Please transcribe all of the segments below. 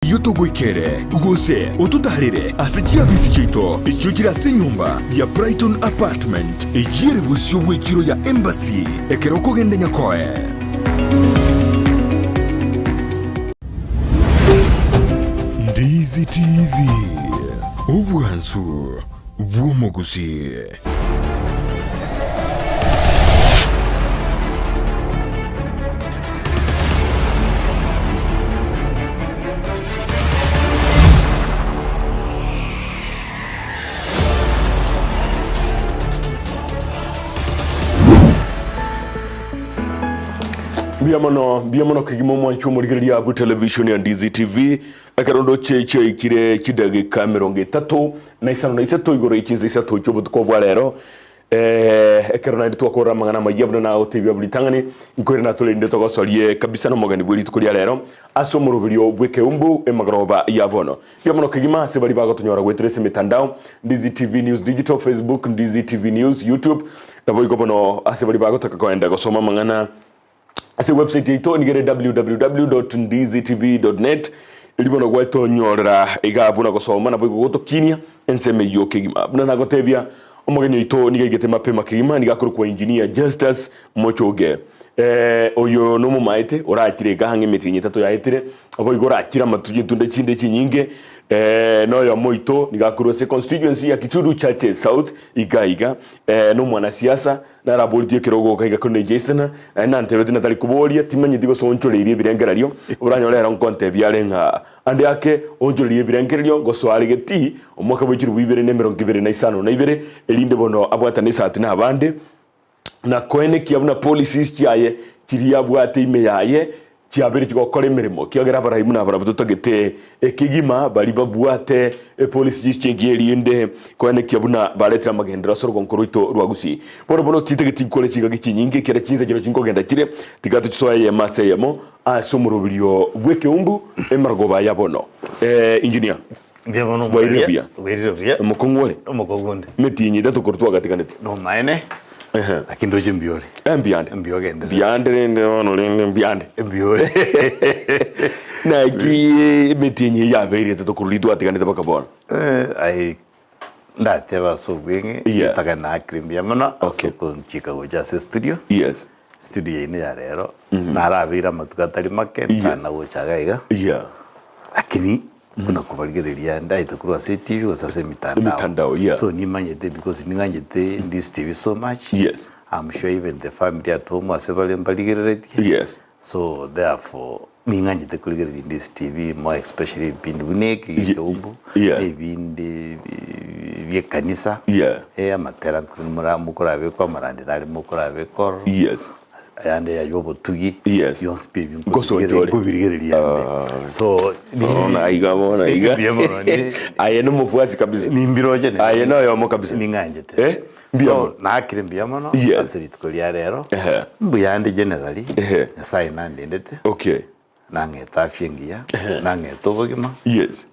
Eyio togoikere, gose ototaarere ase chiabisi chiaito echio chire ase enyomba ya Brighton Apartment, eyio ere bosio bw'echiro ya Embassy ekero okogenda Nyakoe. Ndizi TV, obwansu bw'omogusii. Mbuya mono, mbuya mono kegima omwanchi omorigereria abwo television ya Ndizi TV. Ekero ndoche chiaikire chidageka 36 na isato igoro ye chinsa isato chi'obotuko bwa rero, ekero naende twakorora amang'ana amayia buna nagotebia buna ritang'ani, nkoirana natorende togosorie kabisa nomogeni bwe rituko ria rero ase omoroberio bw'ekeumbu emagoroba ya bono. Mbuya mono kegima ase baria bagotonyora goetera ase emetandao, Ndizi TV News Digital, Facebook, Ndizi TV News, YouTube, naboigo bono ase baria bagotaka koenda gosoma amang'ana Ase website yaito nigo ere www.ndizitv.net erio bono gwetonyorera iga buna gosoma naboigo gotokinia ensemo eyio kegima. Buna nagotebia omogeni oito nigo aigete mapema kegima nigo akorokwa Engineer Justus Mochoge. Eh, oyo nomomaete orachire iga ang'e emetienyi etato yaetire boigo orachire amatuko chintunda chinde chinyinge eh, noyomo oito nigo akorwa ase constituency ya Kitutu Churches South iga iga eh, nomwanasiasa Naraboritie ekerogo gaiga korende inche isena, naende nantebeti natari koboria, timanyeti gose onchoreirie ebirengererio, oranyore ero nkontebia are ng'a ande ake onchoreirie ebirengererio, ngosoa are getii, omwaka bwe chilifu ibere na emerongo ebere na isano na ibere, erinde bono abwatane esati nabande, na koenekia buna policies chiaye chiria abwate ime yaye Chiabeire chigokora emeremo, ekiagera abarai buna barabwo totagete ekegima, baria babwate epolicies chingiya erinde koenekia buna baretire amagenderero ase orogonko rwaito rwa Gusii. Bono bono titageti nkore chingaki chinyinge ekiagera chinsa chiria chinkogenda chire, tiga tochisoe eyemo ase eyemo ase omoroberio bw'ekeumbu emarogoba ya bono. Engineer, Mbuya mono bwairire omoraria, buya? bwairire buya. Omokong'u ore? Omokong'u onde. Emetienyi etato korwa twagatiganete. Nomaene, Ehe. lakini ndoche mbuya ore. Eh, mbuyande. Mbuya ogenderere. Mbuyande rende bono rende mbuyande. Mbuya ore. Naki emetienyi eye yabeire etato korwa riria twatiganete mpaka bono. Eh, aye ndatebe ase obweng'e, Yeah. ntaka naakire mbuya mono ase Okay. okonchika gocha ase estudio. Yes. Studio yaino ya rero, narabeire amatuko atari make, Yes. ntana gocha iga iga. Yeah. Lakini buna kobarigereria ndaete korwa ase etibi gose ase emitandao. Emitandao, yeah. So nimanyete because ning'anchete this TV so much. Yes. I'm sure even the family at home ase bare mbarigereretie. Yes. So therefore ning'anchete korigereria this TV more especially ebipindi buna eke Ye- gekeumbu, yeah. na ebindi biekanisa. Yeah. Eh, amatera nkuru mokorabekwa amarandi nare mokorabekwa ororo. Yes. Ayande ya y'obotugi Yes. yonsi pi ebio Nkosonchore. nkobirigereria ande. So Bono iga bono iga. Mbuya mono, ni- Aye nomofuasi kabisa. nimbiroche naende. Aye noyomo kabisa. Ning'anchete. Eh? Mbuya So, mono. naakire mbuya mono Yes. ase rituko ria rero. Ehe. Mbuya ande generally, Ehe. Nyasaye nandendete, Okay. nang'ete afya engiya, nang'ete obogima. Yes.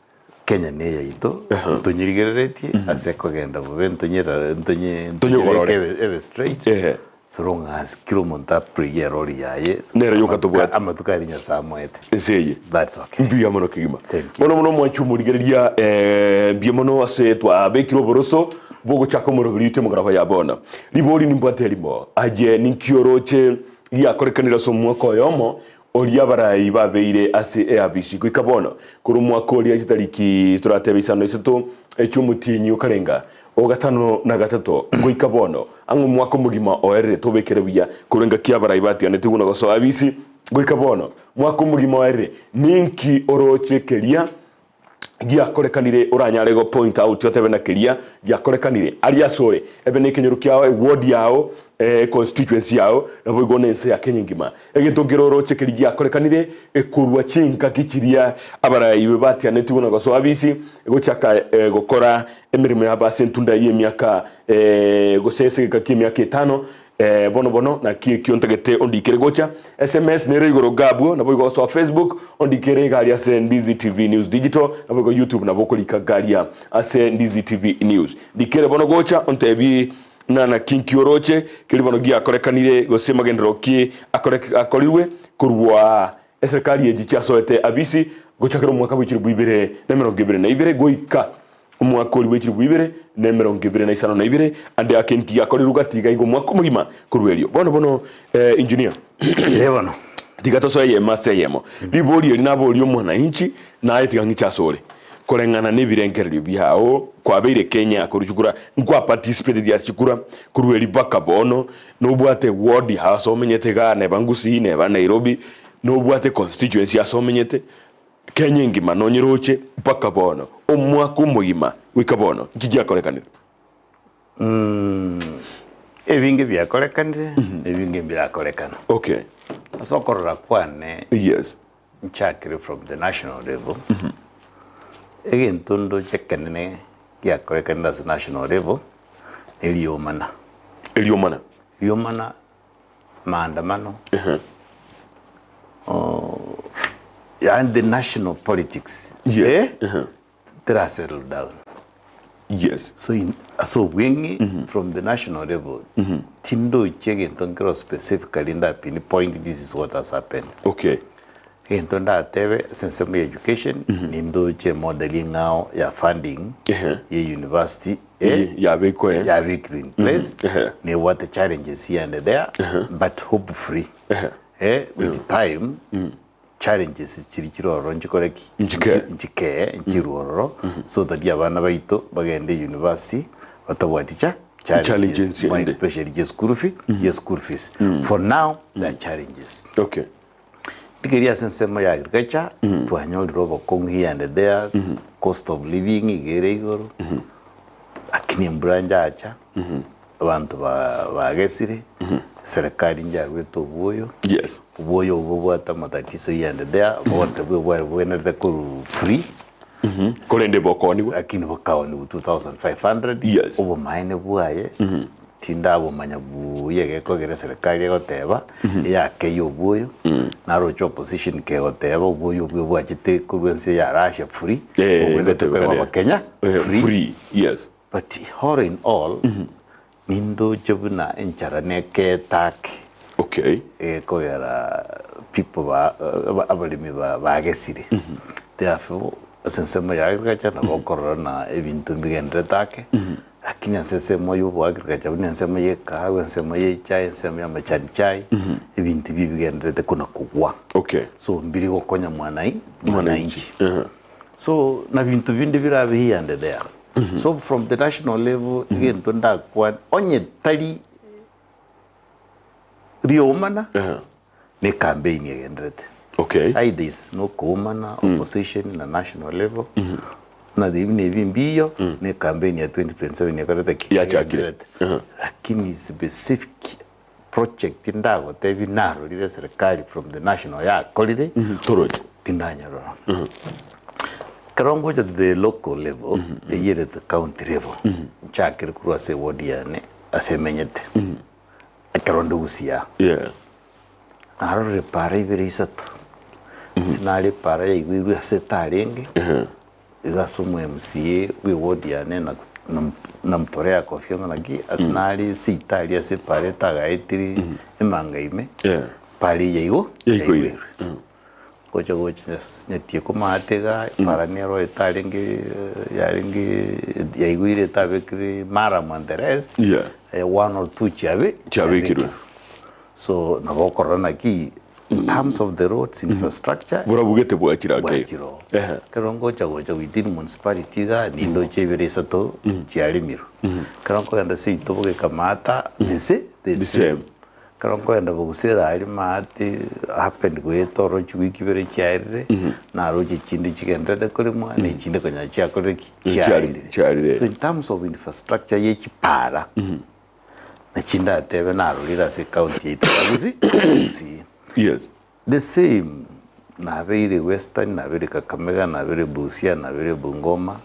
Kenya neyaito, ntonyerigereretie ase ekogenda bobe ntonyera ntonye Ntonyegorore. ebe ebe straight. Ehe. So long as kera omonto aprayie erori yaye Nere yoka tobwate. amatuko aria Nyasaye amoete. Ense eye. That's okay. Mbuya mono kegima. Thank you. Bono mono omwanchi omorigereria eh, mbuya mono ase twabekire oboroso bwogochaka omoroberi oito emogoroba ya bono. Ribori nimbwate erimo, aye ninki oroche giakorekanire ase omwaka oyomo Oria abarai babeire ase eabisi goika bono, korwa omwaka oria chitariki toratebe isano na isato echi'omotienyi okarenga o gatano na gatato goika bono, ang'e omwaka omogima oerire tobekere buya korwa engaki abarai batiganetigwe na gosoa abisi goika bono, mwaka omogima oerire, ninki oroche keria giakorekanire oranyare go point out otebe na keria giakorekanire aria asore ebe ne ekenyoro kiao eward yao eh, constituency yao naboigo na ense ya Kenya engima egento nkere oroche keria giakorekanire ekorwa chingaki chiria abarai batianetigwe na gosoa abisi gochaka eh, gokora emeremo yabo ase entunda y'emiaka eh, gose ase egeka ki'emiaka etano Ee, bono bono, naki ekio ntagete ondikere gocha. SMS nere igoro iga abwo, naboigo osoa Facebook, ondikere iga aria ase Ndizi TV News Digital, naboigo YouTube nabo okorika iga aria ase Ndizi TV News. Ndikere bono gocha, ontebie ng'a naki nki oroche, keri bono giakorekanire gose magenderero ki akorek akorirwe korwa eserekari echi chiasoete abisi. Gochakera omwaka bwe chilifu ibere na emerongo ebere na ibere goika omwaka oria bwe chilifu ibere na emerongo ebere na isano na ibere, ande ake ntigakorirwe gati iga iga omwaka omogima korwa erio. Bono bono engineer, Ee bono. tiga tosoe eyemo ase eyemo. Ribori eri naborie omwananchi, naye tiga ng'iche asore. Koreng'ana nebirengererio biao, kwabeire Kenya korwa chikura, nkwa participated ase chikura korwa erio mpaka bono, nobwate ward ase omenyete igaa neba Gusii neba Nairobi, Nobwate constituency ase omenyete, Kenya engima nonyeroche mpaka bono, omwaka omogima goika bono, nki giakorekanire? Ebinge biakorekanire, ebinge mbirakorekana. Okay. Ase okorora kwane, Yes. nchakire from the national level, egento ndoche ekenene giakorekanire ase national level, neriomana. Eriomana. Riomana maandamano, yaani the national politics Yes. eh, Uh-huh. tera settle down. Yes. So in, ase obweng'e from the national level tindochi egento nkero specifically nda pinpoint this is what has happened. Okay. Egento ndatebe ase ensemo ya education nindoche emodel eng'ao ya funding Ehe. ya university Eh, yabekwa eh. yabekirwe in place Ehe. nebwate challenges here and there but hopefully eh, with time challenges chiri chire ororo nchikore ki? Nchikee. Nchikee nchirwe ororo so that abana baito bagende university batabwati cha Challenges challenges more ende. especially che school fee ye school fees for now there are challenges Okay. Rigeria ase ensemo ya agriculture, twanyorire obokong'u here and there, cost of living iga ere igoro, lakini embura njacha, abanto ba- bagesire, serikali njaruete obwoyo, Yes. obwoyo obwo bobwate amatatizo here and there, bogote bwe bware bwenerete korwa free, Korende bokoonigwa. lakini bokaonigwa 2500, Yes. obomaene bwaye Tindabomanya buya egekogera eserekari egoteba eyakeyia obwoyo, naroche opposition kegoteba obwoyo obwo bwachete korwa ense ya Russia free, Eh, obwenerete gotebekana. koegwa abakenya Eh, free. free, yes. But all in all, nindoche buna enchara nekete ake Okay. egekogera people ba aba- abaremi ba bagesire. Therefore, ase ensemo ya agriculture nabo okorora na ebinto mbigenderete ake, Lakini ase ensemo y'oboagriculture buna ensemo y'ekahawa, ensemo y'echae, ensemo y'amachani chai, ebinto ebi bigendererete kona kogwa. Okay. So mbiri gokonya mwanai Mwananchi. mwananchi. Aha. So na binto binde birabe here and there. So from the national level egento ndakwane onye tari riomana Aha. ne campaign egendererete. Okay. Either is no koumana opposition na national level na the ne ebimbiyo ne campaign ya 2027 yakorete ki Yachakire. egendererete. Lakini specific project ndagotebi narorire serikali from the national yakorire Toroche. tindanyarora Ekero ngocha to the local level eyio ere the county level nchakire korwa ase eward yane ase emenyete ekero nde gusii aa. Yeah. Narorire para ibere isato, ase nare epara yaigwirwe ase etarenge, iga ase omo MCA bwe eward yane na namtorea kofia ng'a naki ase nare seito aria ase epara etagaetire emanga ime, Yeah. para eye igo Yaigwirwe. yaigwirwe. Gocha gocha nyatie komate iga epara nero etarenge yarenge yaigwire etabekire murram and the rest, Yeah. one or two chiabe Chiabekirwe. So nabo okorora naki in terms of the roads infrastructure Borabugete bwachire ake. bwachire oo. Ehe. Ekero ngocha gocha within municipality iga nindoche ibere isato chiaremirwe. Ekero nkogenda seito bogeka maata the sa- the The same. same. Ekero nkogenda bogusera aria maate happened goeta oro chiwiki ibere chiaerire, naroche chinde chigendererete koremwa na echinde konya chiakorire ki? Chiarire. Chiarire. So in terms of infrastructure ye chipara, Naki ndatebe narorire ase ecounty yaito ya Gusii, Gusii. Yes. The same nabeire Western, nabeire Kakamega, nabeire Busia, nabeire Bungoma,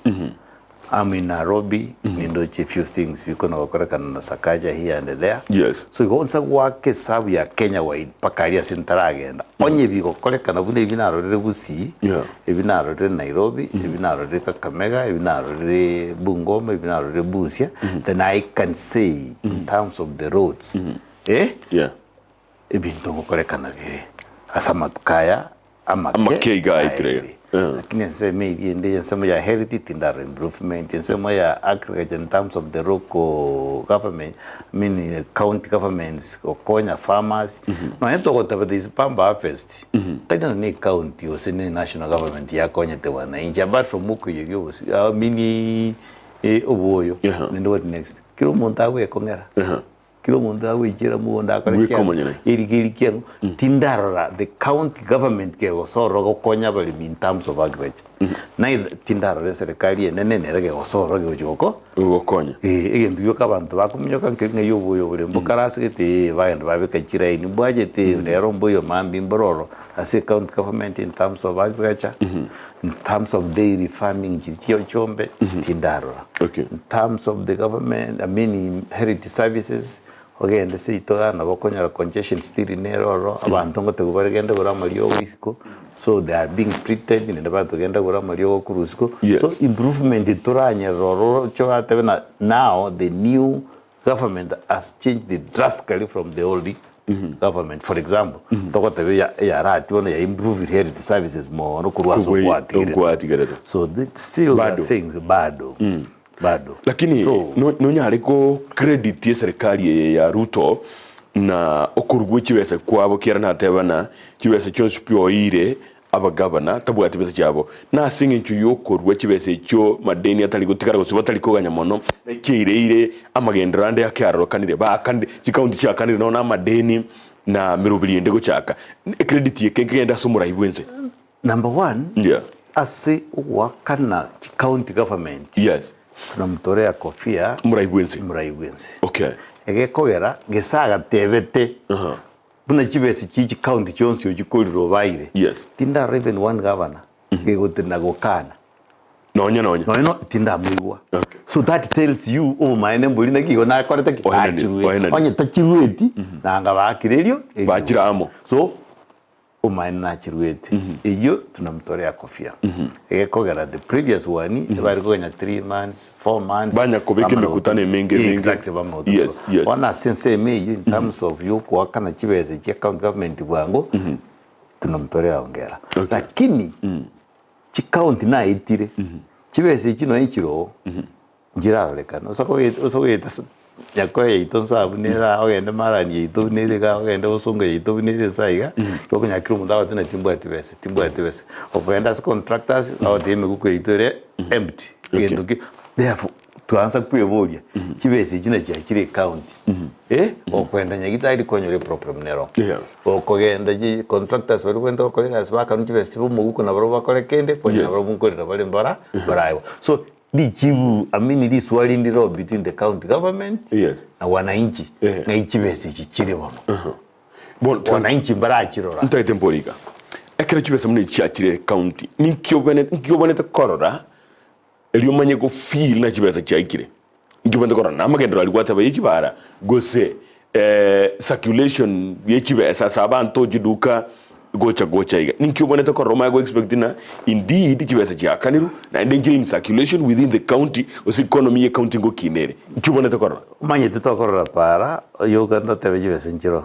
I'm in Nairobi, nindoche few things bikona gokorekana na Sakaja here and there. Yes. So igo nsa goaka esabu ya Kenya wide mpaka aria ase ntaragenda. Onye bigokorekana buna ebi narorire Gusii, Yeah. Ebi narorire Nairobi, ebi narorire Kakamega, ebi narorire Bungoma, ebi narorire Busia, then I can say in terms of the roads, eh, Yeah. ebinto ngokorekana bire ase amatuko aya amake Amake iga aetire. aetire. Lakini ensemo eria ende ensemo ya health tindarora improvement, ensemo ya agriculture in terms of the local government, I mean county governments gokonya farmers, nonye togoteba there is bumper harvest, tari nonye na ecounty gose na national government yakonyete wananchi apart from okoiyeria obosi I mean oboyo, naende what next? Kera omonto agwekong'era. Kera omonto agoichera mogondo akore Bweka kiang'o, omonyene. erike eri kiang'o, tindarora the county government kegosorora gokonya abaremi in terms of agriculture. Neither tindarora eserekari enene nere kegosorora kegochi goko Gokonya. Eh, egento gioka abanto bakominyoka nkeri ng'ai oboyo bore mbokare ase gete eh, bagenda babeka chiraini mbwachete rero mboyo mambia mbororo ase ecounty government in terms of agriculture, in terms of dairy farming chiri chia chiombe tindarora. Okay. In terms of the government, I mean health services, ogende seito iga nabo okonyora congestion still nere ororo, abanto ngotebiwa bare genda ogore amariogo isiko, so they are being treated, naende batogenda gora amariogo korwa isiko. Yes. So improvement toranyerera ororo choratebe na now the new government has changed drastically from the old government. For example, togoteba eya eyarati bono ya improve health services mono korwa ase Kobua okwatigerete. okwatigerete. So the, still there are Bado. things bado bado. Lakini so, no- nonyare ko credit eserikari eye ya Ruto na okorugwa chibesa kwabo kiara nateba na chibesa chionsi pi oire Abagavana tabwati besa chiabo, na ase engencho y'okorua chibesa echio madeni atari gotigara gose batari koganya mono, naki eireire amagenderero ande akearorekanire, baakanire, chikaunti chiakanire nonya amadeni na meroberi ende gochaka. Ecredit eke nkegende ase omorai bw'ense. Number one, Yeah. ase ogoakana chicounty government Yes. tunamtorea kofia Omorai bw'ense. omorai bw'ense. Okay. Egekogera gese agatebete Aha. Buna chibesa chie chicounty chionsi ochikorire obaire, Yes. tindarora even one governor gegotenena gokana. Nonya nonya. Nonya no tindamoigwa. Okay. So that tells you obomaene mbori naki igo nakorete ki? Ohenani, Achirueti. ohenani. Onye tachirueti, nanga baakire erio erio. Bachire amo. So omaene nachiruete. Eyio tunamtorea kofia. Egekogera the previous one, ebare koganya 3 months, 4 months. Banya kobeka bamara emekutano gotu- emenge emenge. Exactly, bamara gotu- Yes, yes. Bono ase ensemo eyio in terms of yokoakana chibesa chia county government bwango, tunamtorea hongera. Okay. Lakini chicounty naetire, chibesa echi nonya chiroo, Nchirarorekana, ase ogoeta Nyakoe yaito nse abwo nere aa, ogende Marani yaito buna ere igaa, ogende Bosongo yaito buna ere nse aiga, igo okonyora kera omonto agote ng'a timbwati besa, timbwati besa. Okogenda ase contractors, bagotebia emekuko yaito ere empty, egento ki, therefore twaansa kweboria, chibesa echi nachi chiachire ecounty, eh, okogenda Nyagitari kwanyora eproblem nero. Yeah. Okogenda chi contractors baria bwente gokora egasi bakanwa chibesa chibe omoguko nabarobwo bakore kende, kwanyora Yes. barobwo nkorera bare mbara baraegwa. So Richibu, I mean riswali ndiro between the county government Yes. na wananchi Eh. ng'ai chibesa echi chire bono. Bono tiga Wananchi mbarachirora. ntagete mbore iga, ekero chibesa buna echi chiachire ecounty, ninki obene ninki obwenerete korora erio omanye go feel ng'a chibesa chiaikire? Ninki obwenerete korora? Na amagenderero aria gwateba ye chibara gose circulation ye chibesa ase abanto chiduka gocha gocha iga. Ninki obwenerete korora omanye go expect ng'a indeed chibesa chiakanirwe naende nchire in circulation within the county gose economy ye county ngokina ere. Ninki obwenerete korora? Omanyete tokorora para yoka ndotebe chibesa nchiroo.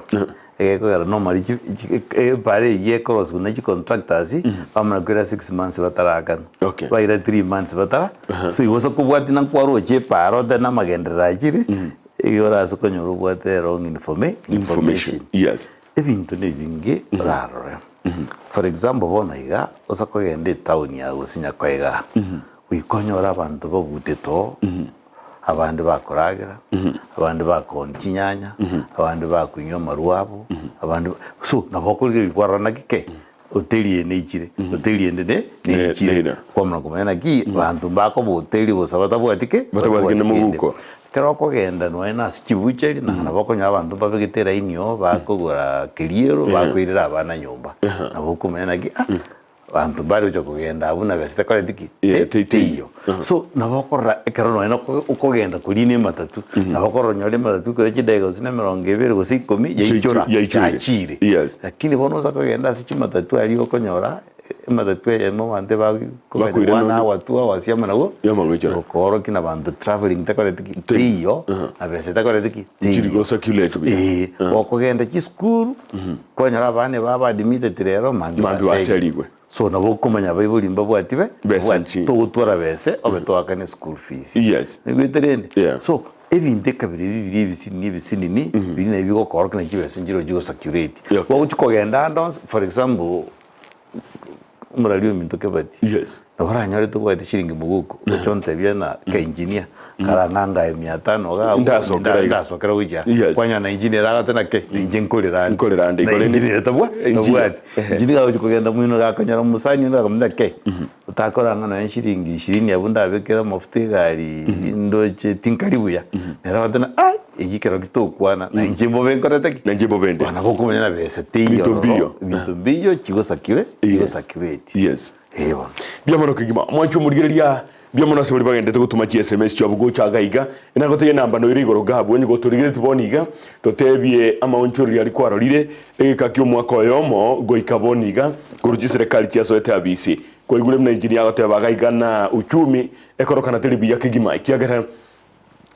Egekogera normally chi chi epara eyio ekorosiwa ne chicontractors bamana koira 6 months bataraakana. Okay. Baira 3 months batara so igo ase kobwatia na nkwaroche epara ote namagenderero achire Igo orase konyora obwate wrong informa- Information. Yes. Ebinto nebinge orarore. For example bono iga, ose kogenda etown ya gose Nyakoe igaa, goika onyore abanto babutete oo, abande bakoragera, abande bakoonia chinyanya, abande bakunywa amarwa abo, abande so nabo okorigereria kwarora naki kei, hoteli eye neichire, hoteli ende ne neichire. Neira. Kwamanya komanya naki banto mbakoba hoteli bosa batabwati ki? Batabwati kende moguko. Ekero okogenda nonya na ase chibuchari na nabo okonyora abanto mbabegete eraini oo bakogora keriero bakoirera abana nyomba. Nabo okomanya naki ah abanto mbare gocha kogenda abwo na besa tekoreti ki? Yeah, teiyo. So nabo okorora ekero nonya okogenda korina ematatu, nabo okorora onyore ematatu ekero chidaeka gose na emerongo ebere gose ikomi yaichora Yaichorire. yachire. Yes. Lakini bono osa kogenda ase chimatatu aria okonyora. Ematatu eyemo abanto Bakoirana ebakogenda one onde. hour, two hours yamana go Yamana goichora. gokoorokia na abanto travelling takoreti ki? Teiyo, na besa etakoreti ki? Nchiri Teiyo. go circulate buya. Eeh, gokogenda chisukuru, kwanyora abana ebaba admitted rero mambia Mambia baserigwe. baserigwe. So nabo okomanya abaibori mbabwati be, Besa mbabwati nchi. togotwara bese obe toakane school fees. Yes. Naigwete rende? Yeah. So, ebinto ekabere ebi biria ebisinini ebisinini, biria nabio bigokorokia naki chibesa nchirochio chigo circulate. Okay. Gogochia kogenda ande onsi, for example, omorari ominto Kebati, Yes. nabo oranyore tobwate shilingi moguko, oche ontebie ng'a ka engineer, karang'angae mia tano iga abwo, Ndasokera iga. ndasokera gochia aa. Yes. Kwanyora na engineer agote nake, inche nkorera ande. Nkorera ande, Na igo rende- engineer tabwa Engineer. tabwati. Engineer gagochia kogenda moino gakonyora omosani onde akamotebia ke, otakorang'a nonya shilingi ishirini abwo ndabekere amafuta egari ndoche tinkari buya. Nere agote ng'a ai, eyio ekero ki tokwana, na inche mbobe nkorete ki? Na inche mbobe nde. Bono nabo okomanya na besa teiyo Binto ororo, mbiyo. ebinto mbiyo chigosakire, chigosakireti. Yes. Ee bono. Mbuya mono kegima. Mwanche omorigereria, mbuya mono ase baria bagendete gotoma chi SMS chiabo gocha iga iga. Nagotegia enamba noire igoro iga abwo, onye gotorigeretie bono iga, totebie amaonchoreria aria kwarorire, egeka ki'omwaka oyomo goika bono iga, korwa chiserekari chiasoete abisi. Kwaigure buna engineer agoteba iga iga na uchumi ekorokana teri buya kegima ekiagera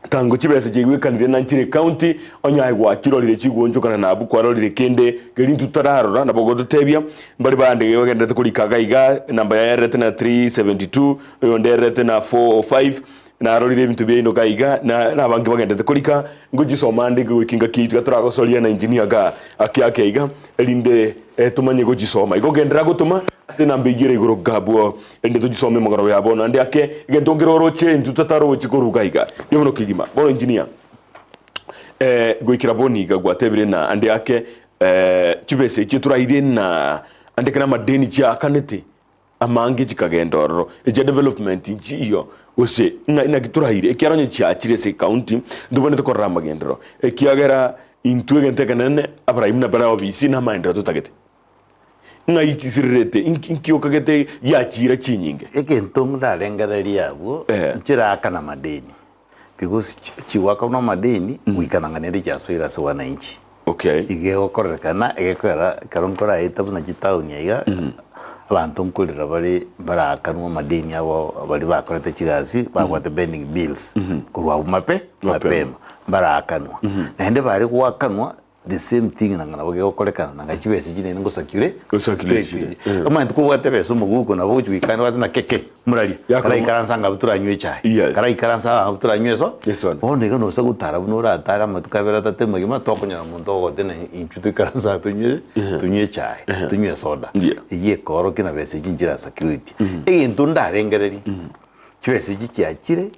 Tango chibesa chiaigwekanire na nchire ekaunti, onye aye gwachirorire chigwonchokana na abwo kwarorire kende keria intwe totararora, nabo ogototebia, mbare bande bagendererete korika iga iga, enamba yaye ererete na 372, oyonde ererete na 405, narorire ebinto biaino iga iga, na na abange bagendererete korika, ngochisoma ande goika engaki eyio tiga toragosoria na engineer igaa ake ake iga, erinde tomanye gochisoma. Igo genderera gotoma ase enamba eyio ere igoro iga abwo. Erinde tochisome emegoroba ya bono naende ake egento nkere oroche intwe tatarochi korwa iga iga. Mbuya mono kegima. Bono engineer, eh, goikera bono iga gwatebire na ande ake eh, chibesa echio toraire na ande kera amadeni chiakanete amange chikagenda ororo echia development nchiyo gose ng'a naki toraire ekiagera onye chiachire ase ecounty ntobwenerete korora amagenderero ekiagera intwe egento ekenene abarai buna bare obisi na amaenderero totagete. Ng'ai chisirerete? Inki inki okagete giachiira chinyinge? Egento ndarengererie abwo, Ehe. nchirakana amadeni, because chi- chigoaka buna amadeni, goika nanga nende chiasoire ase wananchi. Okay. Iga egokorekana, egekogera ekero nkoraeta buna chitaoni aiga, abanto nkorera bare mbarakanwe amadeni abo baria bakorete chigasi, babwate pending bills, korwa abwo mape Mapema. mapema, mbarakanwa. Naende bare goakanwa, The same thing nanga nabo gegokorekana nanga chibesa echi nere ngosakure Gosakure chire, eh. omanyete kobwate ebesa omoguko nabo ogochi goikana obwate na keke moraria Yakoma- karaikaransa anga abwo toranywe echae Yes. karaikaransa abwo toranywe eso Esoda. bono iga nosa gotara buna oratare amatuko abere atato amagima tokonyora monto ogogote na intwe toikaranse aa tonywe tonywe echae tonywe esoda Yeah. eyio ekoorokia na besa echi nchira security egento ndarengererie chibesa echi chiachire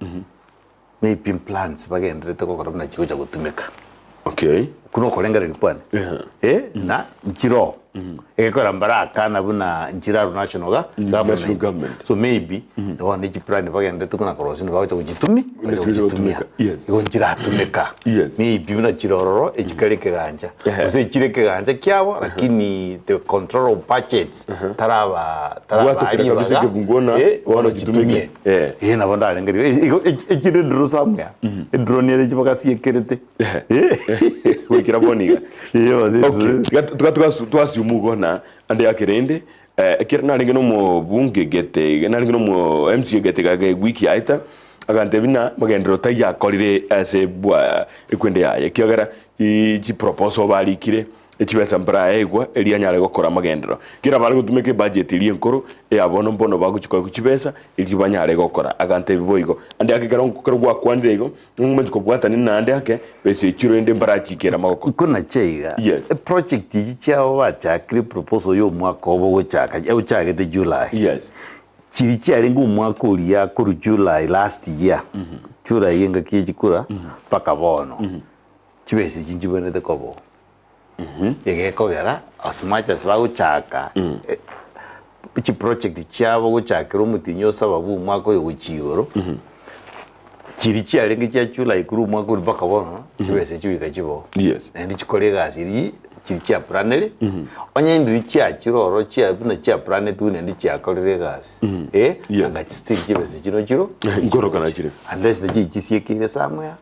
Maybe implants bagendererete gokora buna chigocha gotumeka. Okay. Okwo nokorengereria kwane. Eh, na nchiroo. Egekora mbarakana buna nchirarwe national ga National government. So maybe bono ne chiplan bagendererete buna korosia nibagocha gochitumi Buna chigocha gotumeka, yes. Igo nchiratumeka. Yes. Maybe buna chire ororo echikare ekegancha. Ehe. Gose echire ekegancha kiabo lakini the control of budgets taraba taraba Bwatokera kabisa ekebunguo na bono chitumeke. Eh. Eh, nabo ndarengereria. Eh, igo ech- echire eduro somewhere. Eduro nere chibakasiekerete. Eh. Goikera bono iga. Eh, bono Okay. eduro. Tiga tiga twasu- twasiumu gona ande yakerende eh, ekero narenge na omobunge gete narenge na omo MCA gete gake wiki yaeta agantebia buna magenderero taiyo akorire ase bwa ekwende yaye ekiagera chi chiproposal barikire Echibesa mbaraegwa erio anyare gokora amagenderero. Kera bare gotumeka ebudget eria enkoro eya bono mbono bagochia koegwa chibesa erio banyare gokora. Agantebia boigo, ande ake ekero ekero gwakwanire igo, ngochi kobwatania naende ake besa echio rende mbarachikere amagoko. Nkonache iga, Yes. eproject echi chiabo bachakire proposal ya omwaka obo ogochaka, ochagete July. Yes. Chiria chiarenge omwaka oria korwa July last year, July engaki ye chikura, mpaka bono. Chibesa echi nchibwenerete koba oo. Egekogera as much as bagochaka eh, chiproject chiabo gochakera omotienyi o saba bwa omwaka oyo gochia igoro, chiria chiarenge chia July korwa omwaka oria mpaka bono, chibesa echio goika chibe oo. Yes. Naende chikore egasi eria chiria chiapuranire, onye ndiri chiachire ororo chia buna chiapuranetwe naende chiakorire egasi, eh, Yes. anga still chibesa chino chiro Nkorokana chire. Unless nachio chisiekire somewhere.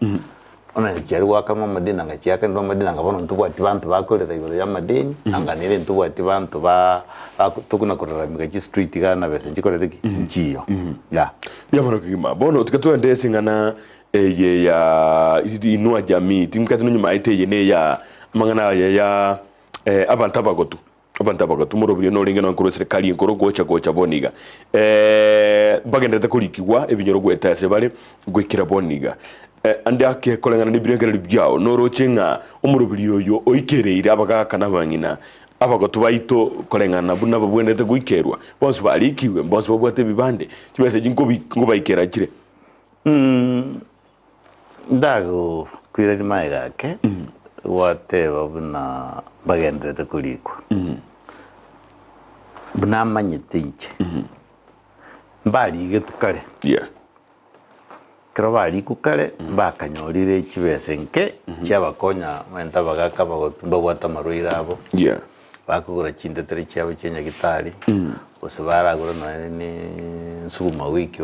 Onye chiaria goakanwa amadeni anga chiakanirwe amadeni anga bono ntobwati banto bakorera igoro y'amadeni, anga nere ntobwati banto ba bako tokona koraramika chistreet igaa na besa nchikorete ki? Nchiyo, yeah. Mbuya mono kegima. Bono tiga toende ase eng'ana eye ya Inua Jamii, timkati nonye maete eye neya amang'ana aya ya abanto abagotu. Abanto abagotu moroberio norenge nonya korwa eserekari enkoro gocha gocha bono iga. Mbagendererete korikigwa ebinyoro goeta ase bare goikera bono iga. Ande ake koreng'ana nebirengererio biao noroche ng'a omoroberio oyo oikereire abagaaka na abang'ina abagotu baito koreng'ana buna babwenerete goikerwa, bonsi barikigwe, bonsi babwate ebibande, chibesa echi nkobi nkobaikera chire. Ndagokwirania magega ake, gwateba buna mbagendererete korikwa. Buna amanyete inche, mbarigetwe kare. Yeah. Ekero barikwa kare, mbakanyorire chibesa enke chiabakonya omanyete abagaka abagotu mbabwate amarwaire abo. Yeah. Bakogora chintetere chiabo chia nyagitari, gose baragore nonya ne ensuguma wiki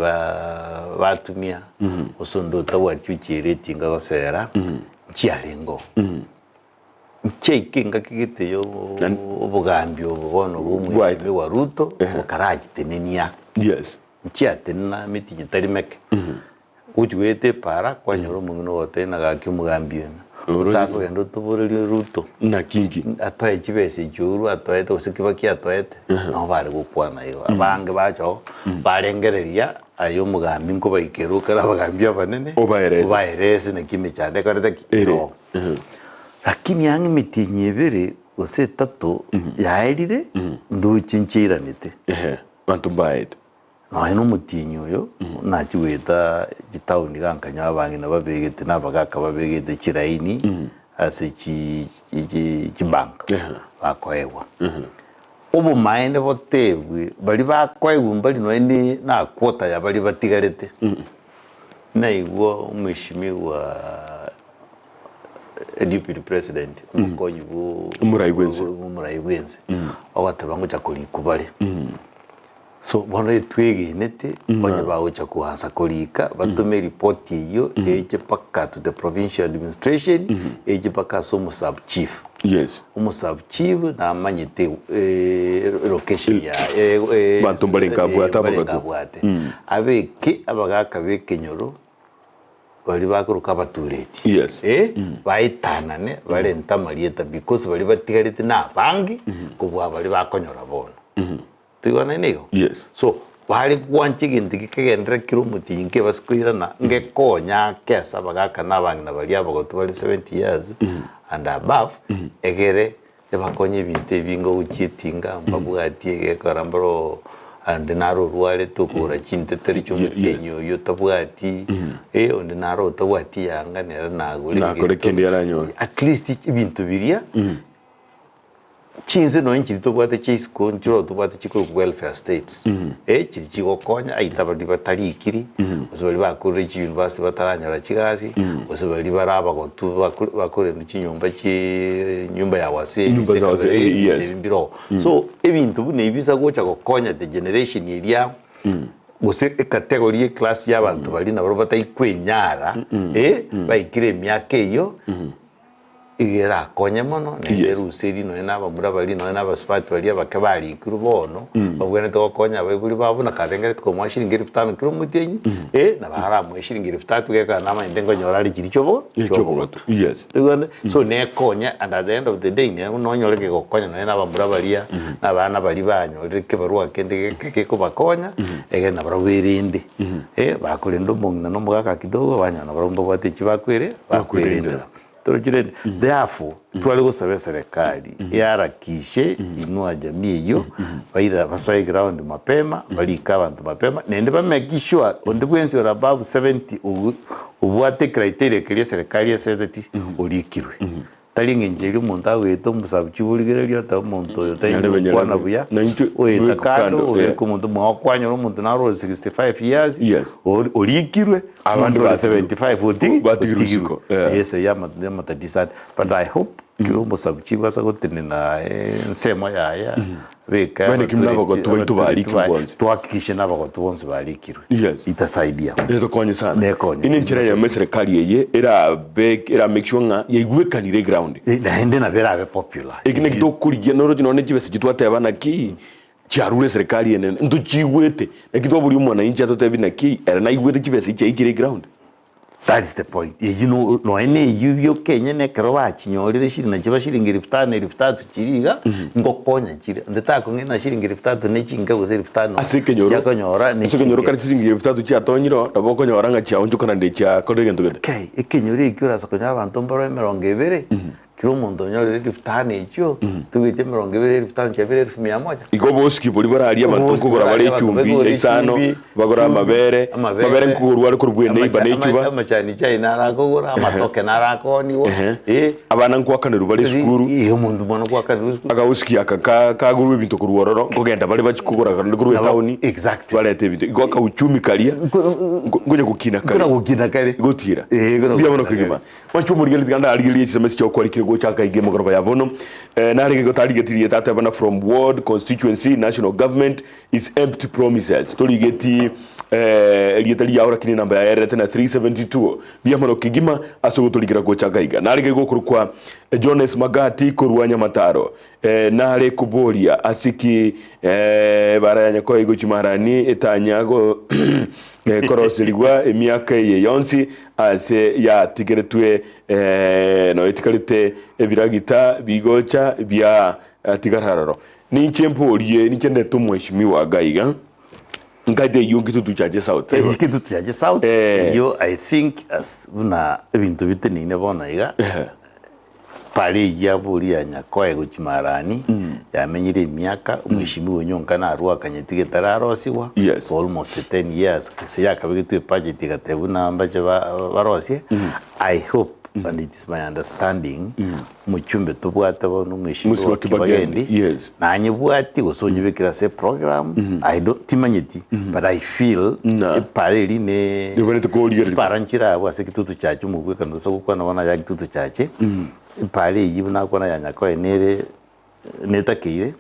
batumia, gose onde otabwati ochiira etinga gosera, nchiarenge oo. Nchiaika engaki gete ya obogambi obo bono bwa omweshimiwa Ruto, bokarachitenenia. Yes. Nchiatenena emetienyi tari meke. Gochia goeta epaara, kwanyora omong'ina ogotebia ng'a gaki omogambi oyo, Oroche- otakogenda otoborerie Ruto, Naki inki? atoe chibesa echi orwe atoete gose Kibaki atoete, nabo bare gokwana igo. Abange bacha oo, barengereria aye omogambi nkobaikera okare abagambi abanene, Obaerese. obaerese naki emechando ekorete ki? Ere. Ero. Lakini ang'e emetienyi ebere gose etato yaerire, ndoche nchairanete. Ehe, abanto mbaete. Nonya nomotienyi oyo nachia goeta chitaoni iga nkanyora abang'ina babegete na abagaka babegete chiraini ase chi chi chibank bakoegwa. Obomaene botebwe baria bakoegwa mbari nonya ne na quota ya baria batigarete. Naigwa omweshimiwa deputy president omokonyi bwo Omorai bwense. omorai bwense ogoteba ngocha korikwa bare. So bono etwegenete onye bagocha koansa korika batome eripoti eyio eche mpaka to the provincial administration eche mpaka ase omo sub chief. Yes. Omo sub chief namanyete location yaye Banto mbarenge abwate mbarenge abagotu. abwate. Abeke abagaka ba ekenyoro baria bakoroka abatureti Yes. eh, baetanane barente amarieta because baria batigarete na abange kobua baria bakonyora bono. Toigwanaine igo? Yes. So, bare gwancha egento gekegenderera kere omotienyi nkebase koirana, ngekonya ake ase abagaka na abang'ina baria abagotu bare 70 years and above, egere ebakonye ebinto ebinge gochia etinga, mbabwatie egekora mbaroo onde naro orwarete okogora chinteteri chia omotienyi oyio otabwati, eh, onde naro otabwati eyanga nere nagore Nakore egento. kende aranyore. At least ebinto biria. Chinse nonya nchiria tobwate chia isiko nchiroo tobwate chikorokwa welfare states, eh, chiria chigokonya aita baria batarikiri, gose baria bakorire chiuniversity bataranyora chigasi, gose baria bare abagotu bakore bakorendwa chinyomba chiiii nyumba ya wazee Nyumba za wazee, eh, yes. ebi mbiroo. So ebinto buna ebi bisa gocha gokonya the generation eria gose ecategory eclass ya abanto baria nabarobwo batari-kwenyara, eh, baikire emiaka eyio. Iga erakonye mono, naende Yes. eruseri nonya na abamura baria nonya na abasubati baria abake barikirwe bono, babwenerete gokonya abaibori babo na karengeretie komoa shilingi elfu tano kera omotienyi, eh, nabo aramoe shilingi elfu tatu gekogera namanyete nkonyora are chiria chiobo Chiobogotu. Yes. Oigwete? So nekonye and at the end of the day nere nonyore kegokonya nonya na abamura baria, na abana baria banyorire kebarua kende geke gekobakonya, egere nabarabwo berende. Eh, bakorenda omong'ina na omogaka kidogo, banyora nabarabwo mbabwate echio bakwere bakwerendera. Torochi rende? Therefore, tware gosaba eserekari eharakishe inua jamii eyio, baira basoe eground mapema, barike abanto mapema, naende ba make sure onde bwensi ore above 70 obu obwate ecriteria keria eserekari eseteti, orikirwe. Tari eng'encho eria omonto agoeta omosabu chiborigereria oteba omonto oyo tari Nyarebe, gokwana nyarebe. buya, Na intwe oeta bweka kando, kando, obeka yeah. omonto mwao kwanyora omonto naro ore 65 years, Yes. ori orikirwe, Abande omonto ore batigirwe. 75 oti Batigirwe otigirwe. isiko, yeah. Yes, eywo ama amatatizo ande. But I hope. Kera omosabu chief ase gotenena ensemo yaye abeke Bene kimwe nabagotu baito barikirwe bonsi. Tuhakikishe nabagotu bonsi barikirwe. Yes. Itasaidia. Netokonye sana. Nekonye. Ine enchera eyemo eserekari eye erabe era make sure ng'a yaigwekanire eground. Naende nabo erabe popular. Eki naki tokorigia noroche nonye chibesa echi twateba naki chiarure eserekari enene ntochiigwete naki twaboria omwananchi atotebi naki ere naigwete chibesa echi chiaikire eground. That is the point. Eyio no nonya na eyio yoka enyene ekero bachinyorire shiri nachiba shiringi elfu tano elfu tatu chiri iga, ngokonya chire. Onde takong'ina na shiringi elfu tatu ne chinke gose elfu tano Ase ekenyoro, chiakonyora ne ase ekenyoro chinke. kare chiringi elfu tatu chiatonyire oo, nabo okonyora ng'a chiaonchoka naende chiakorire egento gete. Kei, ekenyoro ekio orase konyora abanto mbaro emerongo ebere, Kera omonto onyorire elfu tano echio, tobweti emerongo ebere elfu tano chiabere elfu mia moja. Igo obosiki boria bararie abanto Obosiki nkogora bare borarie abanto echumbi bagore isano, echumbi, bagore chumbi, amabere, amabere, amabere nkogorwa are korwa bw'eneiba amacha- na echuba. ama- amachani chai naro akogora, amatoke naro akooniwa, Ehe. eh. Abana nkoakanerwa bare esukuru. Eh, omonto bono goakanerwa esukuru. Akagosiki aka ka- kagorwa ebinto korwa ororo, nkogenda bare bachie kogora korwa korwa Nabo- etaoni, exactly. barete ebinto. Igo akauchumi karia, nko- nkonya gokina kare. Nkona gokina kare. Gotira. Eh, nkona Mbuya mono gokina kare. kegima. Mwanche omorigereria tiga ndarigererie chisemi echi chiokwarikire gochaka iga emegoroba ya bono. Eh, narenge gotarigeti rieta atebana from ward, constituency, national government is empty promises. Torigeti eh, erieta riao lakini enamba yaye erete na 372. Mbuya mono kegima ase ogotorikera gochaka iga. Narenge gokorokwa Jones Magati korwa Nyamataro. Eh, nare koboria ase ki eh, ebara ya Nyakoe gochia Marani etanya go eh, koroserigwa emiaka eye yonsi ase yatigeretwe eh, nonya etigarete ebiragita bigocha bia tigara aroro. Ninche mborie, ninche ndete omweshimiwa iga iga, nkaete eyio Kitutu Chache South, taibo? Kitutu Chache South, Eh. eyio I think as buna ebinto biteneine bono iga, Pare eyio aboria Nyakoe gochia Marani, yamenyire emiaka, omweshimiwa onye onka narwo akanyeti getararosigwa, Yes. for almost 10 years, gese yakabegetwe ebudget egatebwa buna mbache ba- barosie, I hope and it is my understanding, omochumbe tobwate bono omweshimiwa Omweshimiwa Kibagendi, Kibagendi, yes. nanyebwati gose onyebekere ase eprogram, I don't timanyeti, but I feel Na. epara eria ne Nebwenerete korigereria. chipara nchire abwo ase ekitutu chache omogwekano ase gokwana bono aya ekitutu chache, epara eyio buna akwana ya Nyakoe nere netakeire,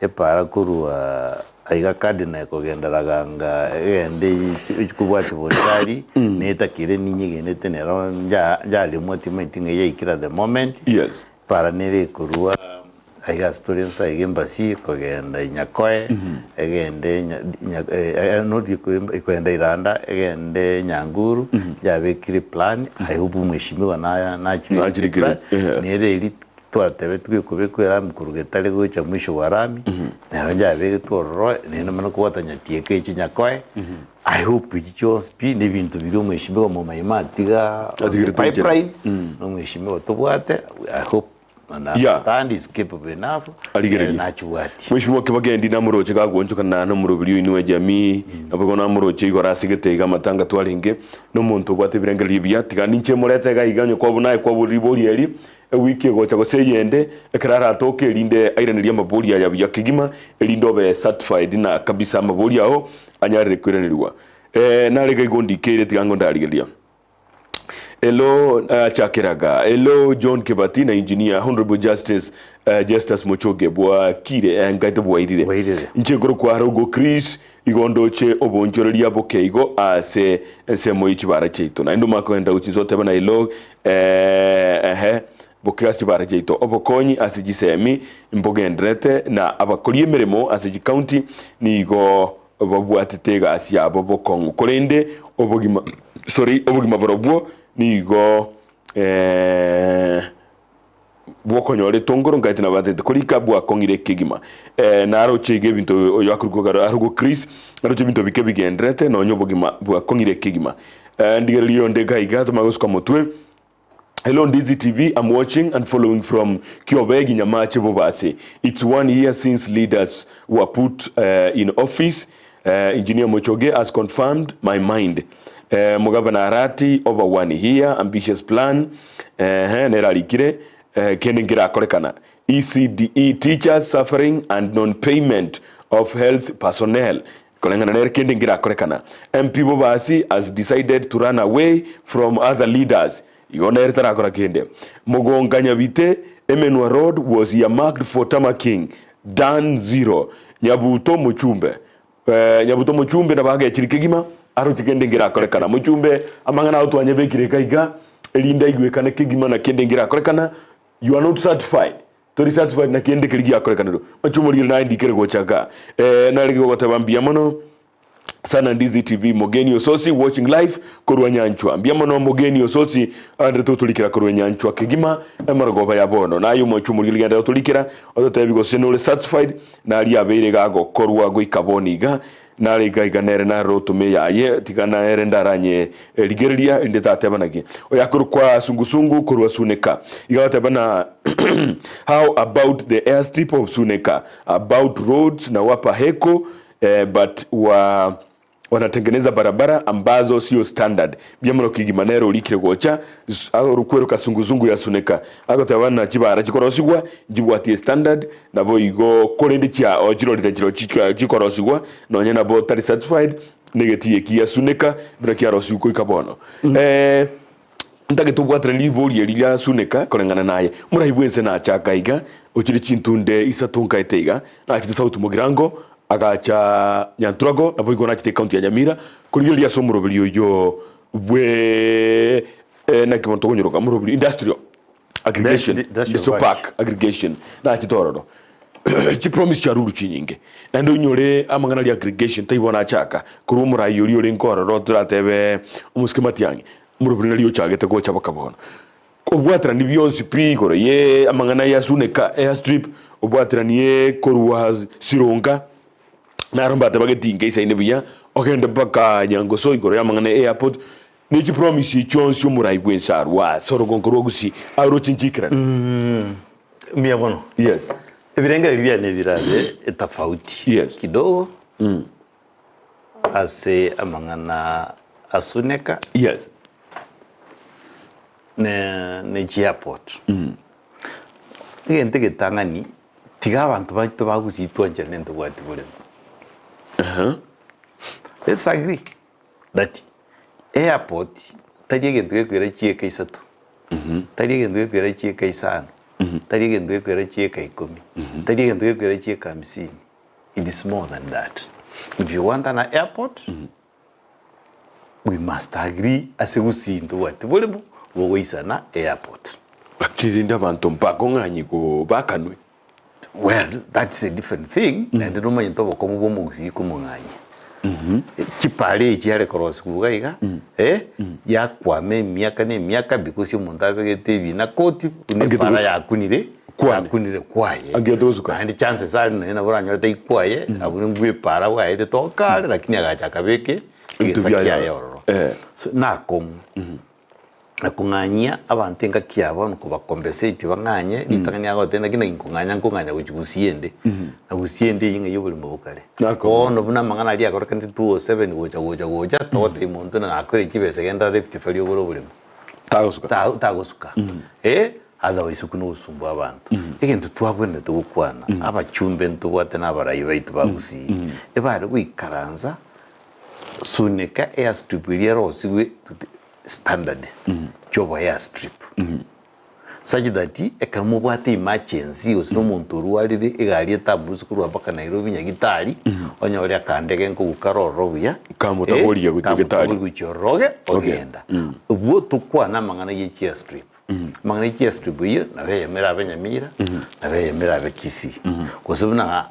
epara korwa aiga Cardinal ekogenda Raganga egende echi kobwatia Bonchari, netakeire ninyegenete nero nja njaremwa timanyeti ng'a yaikire at the moment. Yes. Epara nere ekorwa Aiga ase tore inse aiga embasi ekogenda Nyakoe, egende not ekogenda Iranda, egende Nyanguru, yabekire eplan, I hope omweshimiwa nachibekire Nachirikire, eplan, ehe. nere eria twatebetigwe ekobekwa erami korwa Getare gocha mwisho bwa rami, nero yabegetwe ororo, naende bono kobwata Nyatieko eche Nyakoe, I hope echi chionsi pi na ebinto biria omweshimiwa Momaima atiga on the Atigerete enchera. pipeline, na omweshimiwa tobwate, I hope And Yeah. understand is capable enough Arigererie. eh, nachibwatie. Mweshimiwa Kibagendi namoroche gagoonchokana nomoroberi oino ejamii, naboigo namoroche igoro ase gete iga amatanga twarenge, nomonto obwate ebirengererio ebiya, tiga ninche morete iga iga onye kwabuna aye kwaborire ribori eri, ewiki egocha gose eyende, ekero aratoke erinde airanerie amabori aya buya kegima, erinde obe certified na kabisa amabori ao anyarire koiranerigwa. Eh, nare iga igo ndikeire tiga ngo ndarigereria. Hello uh, chakeraga hello John Kibati na engineer Honorable Justice uh, Justus Mochoge bwakire eh, nkaite bwairire Bwairire. nche nkoro kwa Rogo Chris igo ndoche obonchoreria boke igo ase ensemo ye chibara chiaito naende omakogenda gochisa otebe na hello eh, ehe boke ase chibara chiaito obokonyi ase chisemi mbogenderete na abakori emeremo ase chicounty nigo Babwatete egasi yabo bokong'u, korende obogima sorry, obogima borobwo nigo eh, bwokonyora etongoro nkaete nabatete korika bwakong'ire kegima. Eh, naroche iga ebinto oyo akorokwa garo arokwa Chris, naroche ebinto bike bigenderete nonya obogima bwakong'ire kegima. Eh, ndigererie onde iga iga tomanye gosuka motwe. Hello Ndizi TV, I'm watching and following from Kiobegi Nyamache Bobasi. It's one year since leaders were put uh, in office. Uh, Engineer Mochoge has confirmed my mind. Uh, Mugavana Arati over one year ambitious plan uh, nerarikire uh, kende ngirakorekana. ECDE teachers suffering and non-payment of health personnel Koreng'ana nere kende nkerakorekana. MP Bobasi has decided to run away from other leaders. Igo nere tarakora kende. Mogonka Nyabite Emenwa road was earmarked for tarmacking, done zero. Nyabuto omochumbe eh, Nyabuto omochumbe nabo agechire kegima aroche kende nkerakorekana. Mochumbe amang'ana ao twanyebekire iga iga erinde aigwekane kegima na kende nkerakorekana, you are not certified. Tori satisfied na kende keria giakorekanirwe. Mache omorigere naye ndikere gocha igaa. Eh, narenge gogoteba mbuya mono sana Ndizi TV Mogeni Ososi watching live korwa Nyanchwa. Mbuya mono Mogeni Ososi ande totorikera korwa Nyanchwa kegima emorogoba ya bono. Naye omochie omorigere genda gotorikera ototebi gose nore satisfied naria abeire gagokorwa goika bono iga. Nare iga iga nere narore otome yaye tiga nere ndaranye rigereria erinde tateba naki. Oyakorokwa sungusungu korwa Suneka. Iga agoteba na how about the airstrip of Suneka? About roads nawapa heko eh, but wa wanatengeneza barabara ambazo sio standard. Mbuya mono kegima nere orikire gocha orokweroka sungusungu ya Suneka. Agoteba na chibara chikorosigwa nchibwatie standard Naboigo, korende chia ochirorire chirochio chikorosigwa, nonya nabo tari satisfied negetii eki giasuneka buna kiarosigwe goika bono. Eh, ntagete obwateranie ribori eri riasuneka koreng'ana naye. Morai bwense nachaka iga, ochire chintunde isato nkaete iga, nachete South Mugirango, agacha Nyanturago, naboigo nachete ecounty ya Nyamira, korigereria ase omoroberi oyio bwe eh, naki bono tokonyoroka, omoroberi industrial. aggregation Industrial industrial park aggregation nachete ororo chipromise chiarurwe chinyinge naende onyore amang'ana aria aggregation taibo nachaka korwa omorai oria orenge ororo toratebe omosike Matiang'i omorobori naria ochagete gocha baka bono. Kobwaterani bionsi pi igoro ye amang'ana ya Suneka airstrip obwateranie korwa Sironga naro mbateba getinga isaine buya ogende mpaka Nyangoso igoro y'amang'ana ya airport Ne chipromise chionsi omorai bwensi arue ase orogongo rwa Gusii aroche nchikerane. Mbuya mono. Yes. Ebirengererio biane birabe etafauti Yes. kidogo ase amang'ana asuneka Yes. ne ne chiairport. Egento egetang'ani, tiga abanto baito ba Gusii twancherane ntobwati boremo. Let's agree. That airport tari egento gekoira chieka isato, tari egento gekoira chieka isano, tari egento gekoira chieka ikomi, tari egento gekoira chieka hamsini, it is more than that. If you want an airport, we must agree ase gusii ntobwati boremo bogoisana airport. Lakini rende abanto mbakong'anyi go bakanwe. Well, that's a different thing, naende nomanyete obokong'u bwa omogusii komong'anyia. Chipara echi are korosigwa iga iga, eh, yakwama emiaka na emiaka because omonto abegete ebina koti buna Angete epara gosu- yakunire, Kwane. yakunire kwaye. Angete gosuka. Naende chances are nonye nabo oranyore tai kwaye, abwo nimbwa epara bwaete tokare lakini agacha akabeka Ebinto egesa biaye kiaye ororo. ororo. Eh. So nakong'u. Na kong'anyia abanto engaki ya bono kobacompensate bang'anye, ritang'ani agoteba naki naki nkong'anya nkong'anya gochia gusii ende, na gusii ende eyio ng'ai oborimo bokare. Nakong'u. Bono buna amang'ana aria akorekanete 207 gocha gocha gocha, togotebia monto ng'a nakore chibesa genda Rift Valley ogore oboremo. Tagosuka. Ta tagosuka eh, otherwise okwo nogosumbua abanto. Egento twabwenerete gokwana, abachumbe ntobwate na abarai baito ba gusii, ebare goikaransa suneka airstrip eria erosigwe standard chiobo airstrip such that ekero mobwate emergency gose na omonto orwarire egari etaburusie korwa mpaka Nairobi nyagitari onyore akandege nkoguka ororo buya Kamotaboria gochia getari. kamotaboria gochia ororo ogenda obwo tokwana amang'ana ye chiairstrip amang'ana ye chiairstrip eyio nabo eyemo erabe Nyamira nabo eyemo erabe Kisii gose buna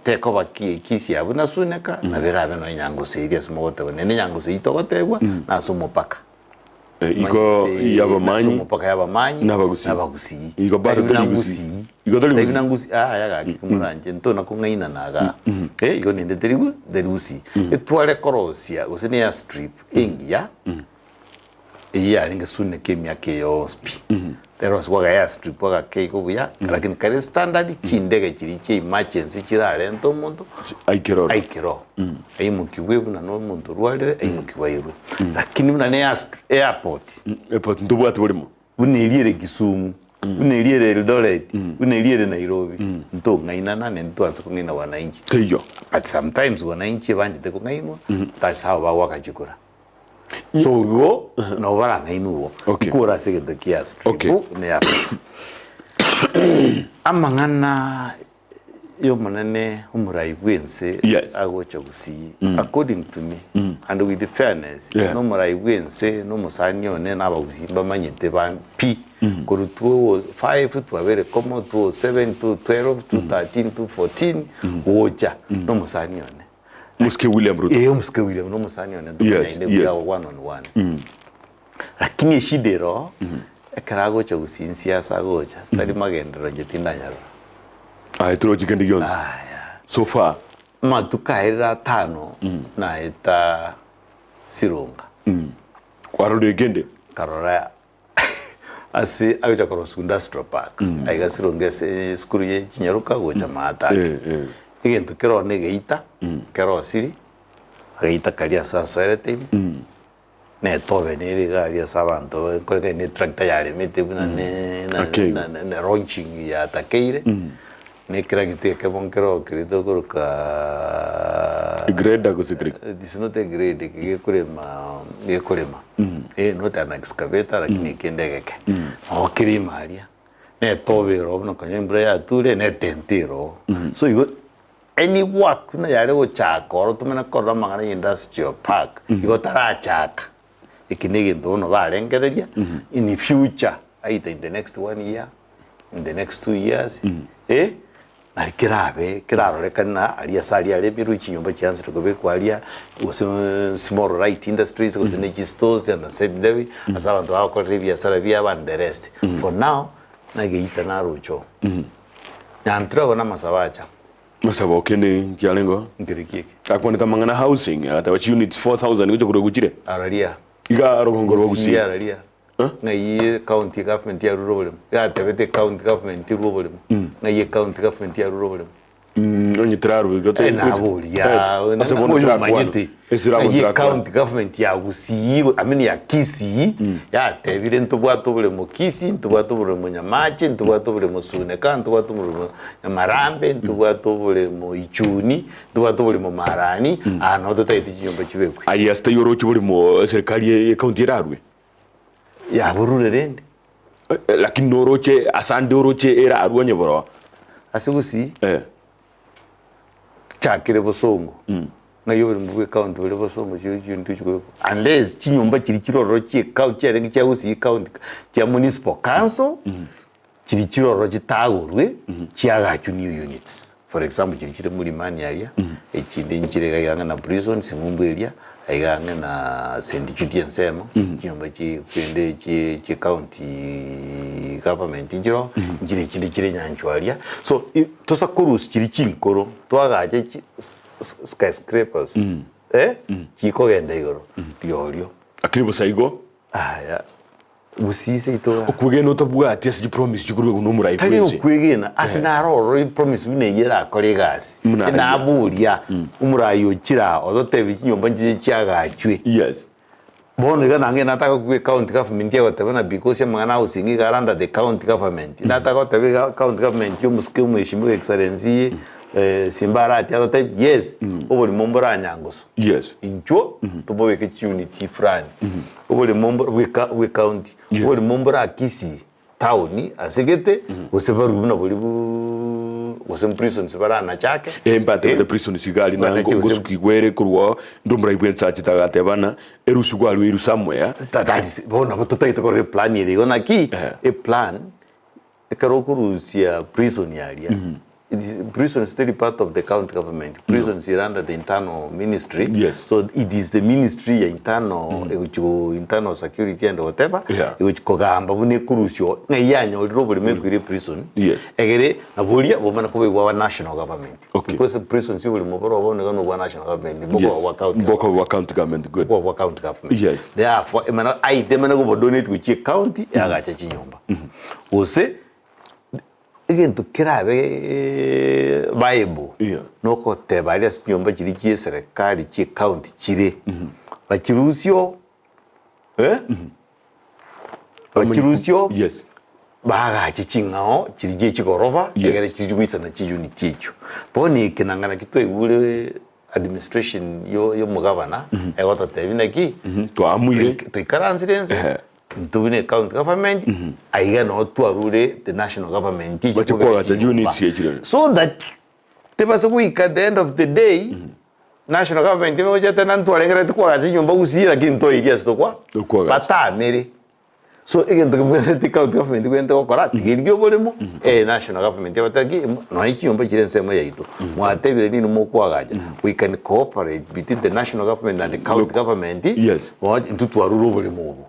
Tekoba ki Kisii abwo na Suneka, nabo erabe nonya Nyangusu eria ase mogotebwa. Naende Nyangusu eyio togotebwa nase omopaka. Igo Omanyete, y'abamanyi nase omopaka y'abamanyi n'abagusii. n'abagusii. Igo bado Tari buna tari Gusii. Gusii. Igo tari Tari Gusii. buna Gusii, yaya gaki komoranche ntona kong'ainana igaa. Igo nende teri Gu- teri Gusii. Etware korosia gose ne airstrip engiya, Eyio yarenge Suneka emiaka eye yonsi pi. Rero ase kwagaya airstrip agake igo buya, lakini kare standard chindege chiria chia emergency chirarente omonto Aikere oro. aikere oo. Aimokigwe buna na omonto orwarire aimokigwe airwe. Lakini buna na airstri airport, Airport ntobwate borimo. buna eria ere Kisumu, buna eria ere Eldoret, buna eria ere Nairobi, ntong'ainana naende twanse kong'aina wananchi. Teiyo. But sometimes wananchi ebanchete kong'ainwa, that's how bagoaka chikura. So igo nabo barang'ainwe igo. Okay. Nkore ase egento kia strip Okay. ne ya Amang'ana y'Omonene omorai bw'ense Yes. agocha gusii according to me and with fairness Yeah. nomorai bw'ense nomosani one na abagusii mbamanyete ba pi korwa 205 twabere komo 207 212 213 214 gocha nomosani one Mosike William Ruto. Eh, omosike William nomosani one Yes, ntomanyaine yes. buya one on one Lakini eshida ero ekero agocha gusii nsiasa agocha tari magenderero inche tindanyarora. Aye torochi kende gionsi. Aya. So far. Amatuko aerire atano naeta Sironga. Kwarorire kende? Nkarora ase agocha korwa Industrial Park aiga Sironga ase esukuru ye chinyaroka gocha maate ake. Eh, eh. Egento kero na egeita kerosiri, ageita karia ase asoerete ime. Netobe nere iga aria ase abanto nkoreka ne tractor yaremete buna ne na Akeigo. na na na launching yatakeire, na ekeragita ekemo nkero keria tokoroka Grader gose kereki? It is not a grade eke gekorema gekorema eh not an excavator lakini ekende egeke. Nabo kere ime aria, na etobe ero buna konya embura yature na etente ero. So igo Any work buna yare gochaka oro tomanye korora amang'ana ya industrial park igo tarachaka eki ne egento bono barengereria in future either in the next one year in the next 2 years eh nari kerabe kerarorekane na aria ase aria aremirwe chinyomba chiansire kobekwa aria gose small light industries gose ne chistores and the same day ase abanto bagokorera ebiasara biabo and the rest. For now nageita naroche oo. Nyantura na amasabo acha. Masabo kende nkiarengo. Nkereki eke. Akwanete amang'ana housing agateba chiunits 4000 gocha korwa gochire. Araria. Iga rogongo rwa Gusii Gusii. araria. Ng'ai ye county government yarure oboremo. Yatebete county government irwe oboremo. Ng'ai ye county government yarure oboremo. Onye terarwe igo Eh, naboria ase bono oyo terakwana. omanyete. Ase rabo Ng'ai ye terakwana. county government ya Gusii I mean ya Kisii yatebire ntobwate oboremo Kisii, ntobwate oboremo Nyamache, ntobwate oboremo Suneka, ntobwate oboremo Nyamarambe, ntobwate oboremo Ichuni, ntobwate oboremo Marani, aa noo totagete chinyomba chibekwe. Aye ase taiyo oroche oboremo serikali ye county erarwe. Yaborure rende. Lakini noroche ase ande oroche erarwe onye boroo. Ase Gusii. Eh. Chakire bosongo ng'ai oboremo bwa ecounty bore bosongo chio chinto chikobekwa unless chinyomba chiria chire ororo chia ecounty chiarenge chia Gusii county chia municipal council chiria chire ororo chitagorwe chiagachwe new units. For example chiria chire Mulimani aria, echinde nchire iga ang'e na prisons ng'umbu eria, aiga ang'e na St Jude ensemo, chinyomba chi kende chie chie county government nchiroo, nchire echinde chire nyanchwa aria. So i tosa korusia chiria chinkoro twagache chi skyscrapers eh, chikogenda igoro riorio. Lakini bosa igo. Aya, gusii seito iga. Okwegena otabwati ase chipromise chikorwegwa nomorai Tari bwense. okwegena ase naro ororo epromise buna eyio erakore egasi. Buna aria. Naboria omorai ochire aa ototebie chinyomba nchiche chiagachwe. Yes. Bono iga nange nataka kobua ecounty government egoteba na because amang'ana a housing iga are under the county government. Nataka goteba iga county government ya omosike omweshimiwa excellency Simba Arati agotebia yes oborimo mboranyangoso. Yes. Inchuo tobobeke chiunit fulani. Oborimo mboro bwe bwe county. Yes. Oborimo mbora Kisii town ase gete gose barwe buna boria buu gose prisons baranachake. Eh, mbatebete prisons iga aria Banache nango gose- ngosukigwa ere korwa oo, ndwo omorai bwense achete agateba ng'a erusu gwarwa eru somewhere. That is bono nabo totagete korora eplan ere igo naki eplan ekero okorusia prison aria it is prison is still part of the county government prison is under the internal ministry Yes. so it is the ministry ya internal egochi go internal security and whatever Yeah. egochi kogamba buna ekorusia ng'ai yanyorire oboremo ekoira eprison Yes. egere naboria bomana koba bwa national government Okay. because prisons oboremo boro bono iga nobwa national government mbokoba Yes. bwa county Mbokoba bwa county government good. bwa county government Yes. therefore emana aite emana kobodonate gochia ecounty yagacha chinyomba gose egento kerabe viable Yeah. nokoteba aria ase chinyomba chiria chia eserekari chia ecounty chire bachirusie eh bachirusie Yes. bagache ching'ao chiria chia chigoroba Yes. egere chiri goisana chiunit echio. Bono eke nanga naki twaigure administration yo yomogabana egototebia naki Twaamuire. toikaransire ense Ehe. Intwe buna ecounty government, aiga noo twarure the national government echi Bache kobeka koagacha chinyomba. units echi rero. So that tebase goika at the end of the day, national government egocha tena ntwarengereti koagacha chinyomba gusii lakini ntoirie ase tokwa Tokoagacha. batamere. So egento kebwenerete county government ebwenerete gokora, tiga erigie oboremo, eh national government ebatebie ki, nonye chinyomba chire ensemo yaito, mwatebire nini mokoagacha, we can cooperate between the national government and the county government, Yes. bono intwe twarure oboremo obo.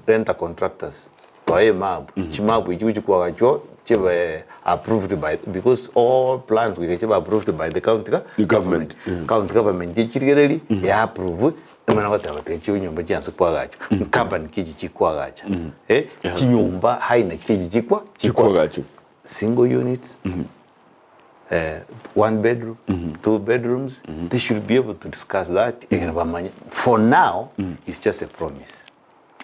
Renta contractors, toe emapu, chimapu echi gochi koagachwa chibe approved by, because all plans goika chibe approved by the county The government, County government echirigererie, ya approve, Emana goteba tiga chinyomba chianse koagachwa, nkampani ki echi chikoagacha, eh, chinyomba haina ki echi chikwa Chikoagachwa. Single units, eh, one bedroom, two bedrooms, they should be able to discuss that ekero bamanye. For now, it's just a promise.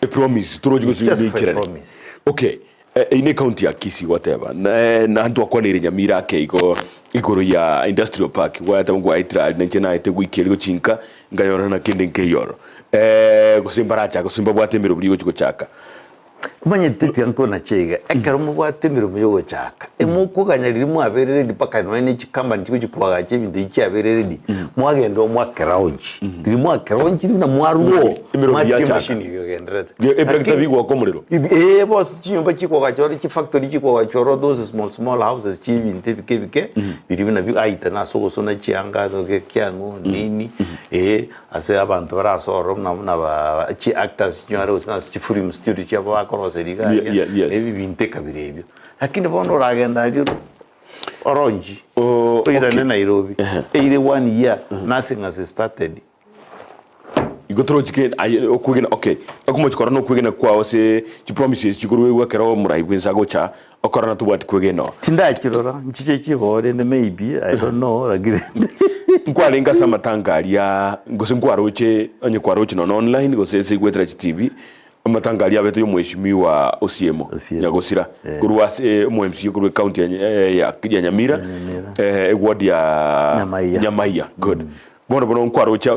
A promise torochi It's just a gose promise. Okay, eh, eye ne county ya Kisii gwateba na na ntwakwaneire Nyamira ake igo igoro ya industrial park gwateba ngwaetire aria nainche naete goika erio gochinka nkanyora na kende nkeiyo eh, gose mbarachake gose mbabwate emerobio rigochi gochaka. Omanyete tiga nkonache iga, ekero mobwate emeremo yogochaka, emokoganya riria mwabeire ready mpaka nonya ne chicompany chigochi koagacha ebinto ebi chiabeire ready, mwagenda oo mwakelaunch. Riria mwakelaunchiri buna mwarwa oo, Emeremo mwatiga yachaka. emachine iga egendererete. Ebirakita Lakini bigwaka omorero. eh bosi chinyomba chikoagacha ore chifactory chikoagacha oro those small small houses chia ebinto ebike ebike, biria buna bi aita nase ogosona chianga kiang'o nini, eh. Ase abanto bare ase ororo buna buna ba chi actors chinyore gose nase chifilm studio chiabo bakoroseria iga Ye- aria, ye- yes. ebi binto ekabira ebio. Lakini bono oragenda aria oronji, Oh, oirane okay. Nairobi, eire one year, nothing has started. Igo torochi ke aye okwegena okay, okomochi korora nokwegena kwao ase chipromises chikorwegwa ekero omorai bwense agocha Okorora tobwati kwegena oo. Tindachirora, nchiche chiboo rende maybe, I don't know, lakini Nkwarenge ase amatanga aria, gose nkwaroche, onye kwaroche nonya online gose ase goetera chitibi, amatanga aria abete ya omweshimiwa Osiemo, Osiemo. Nyagosira, korwa ase omo MCA korwa ecounty ya ya ya Nyamira, Nyamira. eward ya Nyamaiya. Nyamaiya, good. Bono bono nkwaroche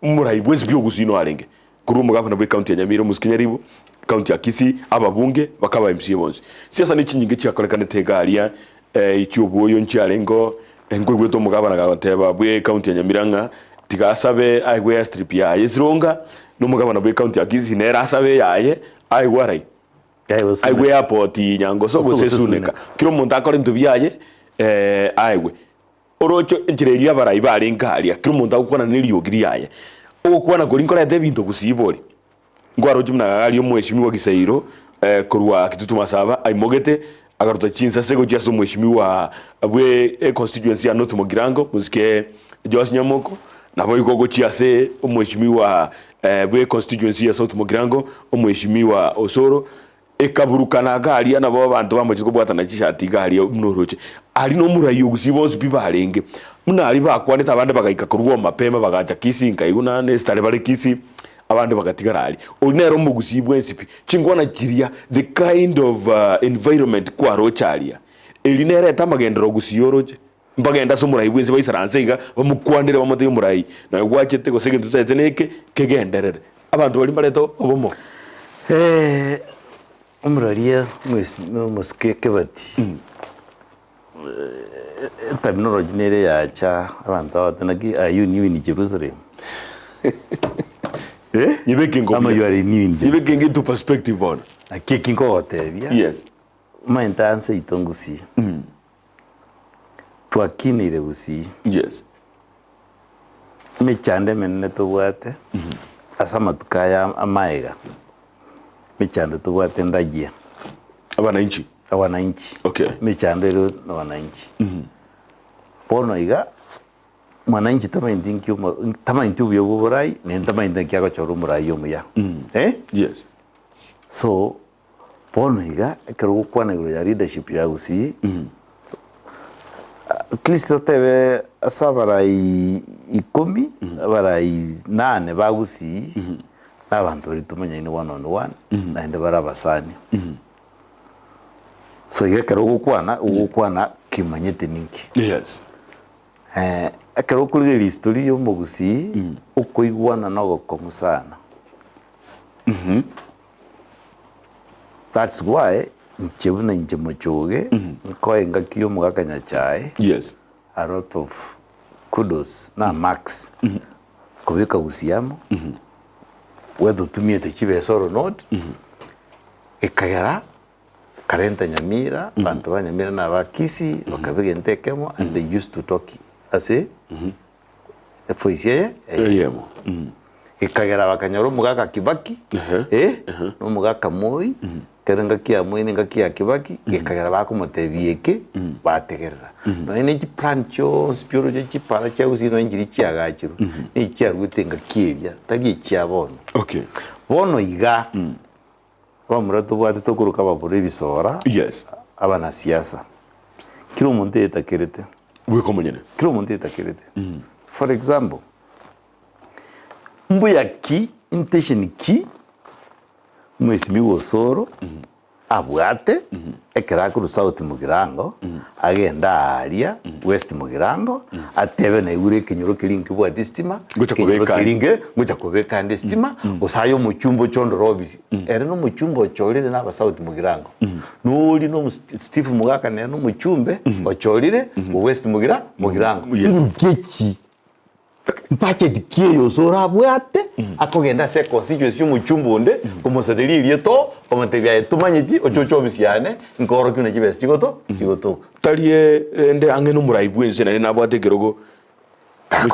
omorai bwensi pi ogusii noarenge. Korwa omogavana bw'ecounty ya Nyamira Omosike Nyaribo, county ya Kisii, ababunge, baka aba MCA bonsi. Siasa ne chinyinge chiakorekanete iga aria eh, chi'obwoyo nchiarengeo, nkoigwete omogavana gagoteba bw'ecounty ya Nyamira ng'a tiga asabe aegwe airstrip yaye Sironga, na omogavana bw'ecounty ya Kisii nere asabe eyaye aegwe arai? Aegwe airport Nyangoso gose Gose Suneka. Suneka. Kera omonto akore ebinto biaye aegwe. Oroche enchera eria abarai barenge aria, kera omonto agokwana neriogi riaye. Ogokwana koria nkoreta ebinto gusii bori. Nkwaroche buna aria omweshimiwa Gisairo korwa Kitutu Masaba aimogete agaruta chinsase gochia ase omweshimiwa bwe econstituency ya North Mugirango mosike Joash Nyamoko, naboigo gochia ase omweshimiwa bwe econstituency ya South Mugirango omweshimiwa Osoro. Ekaburukana aka aria, nabo abanto bamochie kobwatana chishati iga aria buna oroche. Aria nomorai o gusii bonsi pi barenge. Buna aria bakwanete abande bagaika korwa omapema bagacha Kisii nkaigwa naende esitare bare Kisii, abande bagatigara aria. Oria nere omogusii bwensi pi. Chinkwana chiria, the kind of environment kwaroche aria, eria nerete amagenderero gusii oroche. Mbagende ase omorai bwensi baisaranse iga, bamokwanere bamotebie omorai, naye gwachete gose egento totaete neke, kegenderere. Abanto baria mbarete obomo. Eh, omoraria omosike Kebati, eterminology nere yacha abanto bagote naki are you new in Jerusalem? Eh? Nyebeke Ama ngobuya. you are new in Jerusalem? Nyebeke into perspective bono. Naki eki nkogotebia, Yes. omanyete anse yaito ngusii. Twakineire gusii. Yes. Emechando emenene tobwate ase amatuko aya amaega, emechando tobwate ndagia. Abananchi. Abananchi. Okay. Emechando ere na abananchi. Bono iga, mwananchi tamaeti nki omo tamaeti obuya bwa oborai, naende tamaeti naki agochora omorai omuya. Eh? Yes. So, Bono iga, ekero ogokwana igoro ya leadership ya Gusii, at least totebe ase abarai ikomi, abarai nane ba Gusii, na abanto baria tomanyaine one on one, naende bare abasani. So iga ekero ogokwana, ogokwana kimanyete ninki. Yes. Ekero okorigereria history ya omogusii, okoigwana na ogokong'u sana. That's why inche buna inche mochoge nkoe engaki ya omogaka Nyachae Yes. a lot of kudos na marks kobeka gusii amo whether otumiete chibesa or not ekagera Karenta Nyamira, abanto ba Nyamira na aba Kisii bakaba egento ekemo and they used to talk ase evoice eye Eyemo. Ekagera bakanyora omogaka Kibaki eh, na omogaka Moi, ekero engaki ya Moi na engaki ya Kibaki, gekagera bakomotebia eke, bategerera. Nonya ne chiplan chionsi pi oroche chipara chia gusii nonya nchiria chiagachirwe, nigo chiaruete engaki eria, tari echia bono. Okay. Bono iga, Abamura tobwate tokoroka ababura ebisora, Yes. abanasiasa. Kera omonto eyetakerete. Bweka omonyene. Kera omonto eyetakerete. For example, mbuya ki, intention ki mheshimiwa Osoro abwate ekero akorwa South Mugirango agende aaria West Mugirango atebe naigure ekenyoro keria nkebwati estima, Ngocha ekenyoro kobeka keria nke ngocha kobeka ande estima, gose aye omochumba oche ondore obisi. Ere na omochumba ochorire na aba South Mugirango, nori na omo Steve Mogaka nere na omochumbe ochorire o West Mugira Mugirango. Yes. Nguru ki echi? Budget ki eye ase orabwate akogenda ase econstituency y'omochumba onde komosareria erieta oo komotebia aye tomanyeti oche oche ofisi yane nkoorokia buna chibesa chigoto chigotoka. Tari rende ang'e nomorai bwense naende nabwate ekerogo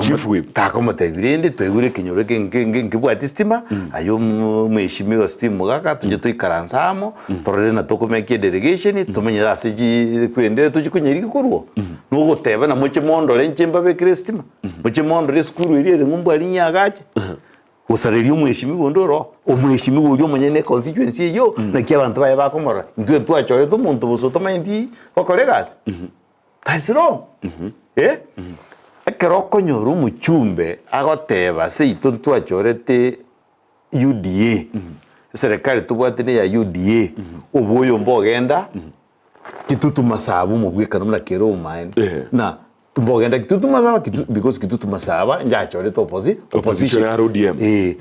chief whip. Takomotebia rende twaigure ekenyoro eke nke nke nkebwati stima aye omo omweshimiwa Steve Mogaka toche toikaranse amo torore na tokomeka edelegation tomenyere ase chi kwendere tochie konyerigia korwa oo. Nogoteba na moche mondore inche mbabekere estima. Moche mondore esukuru eria ere ng'umbu aria nyeagache, gosareria omweshimiwa onde oro oo, omweshimiwa oria omonyene econstituency eyio, naki abanto baye bakomorora. Intwe ntwachorete omonto bosa otamanyeti gokora egasi. That's wrong. Eh? Ekero okonyora omochumbe agoteba seito ntwachorete UDA, eserekari tobwate neya UDA, oboyo mbogenda Kitutu Masaba omobwekano buna kere omomaene Eh. na mbogenda Kitutu Masaba kitu, because Kitutu Masaba njachorete opposi, Opposition ya ODM. Eh,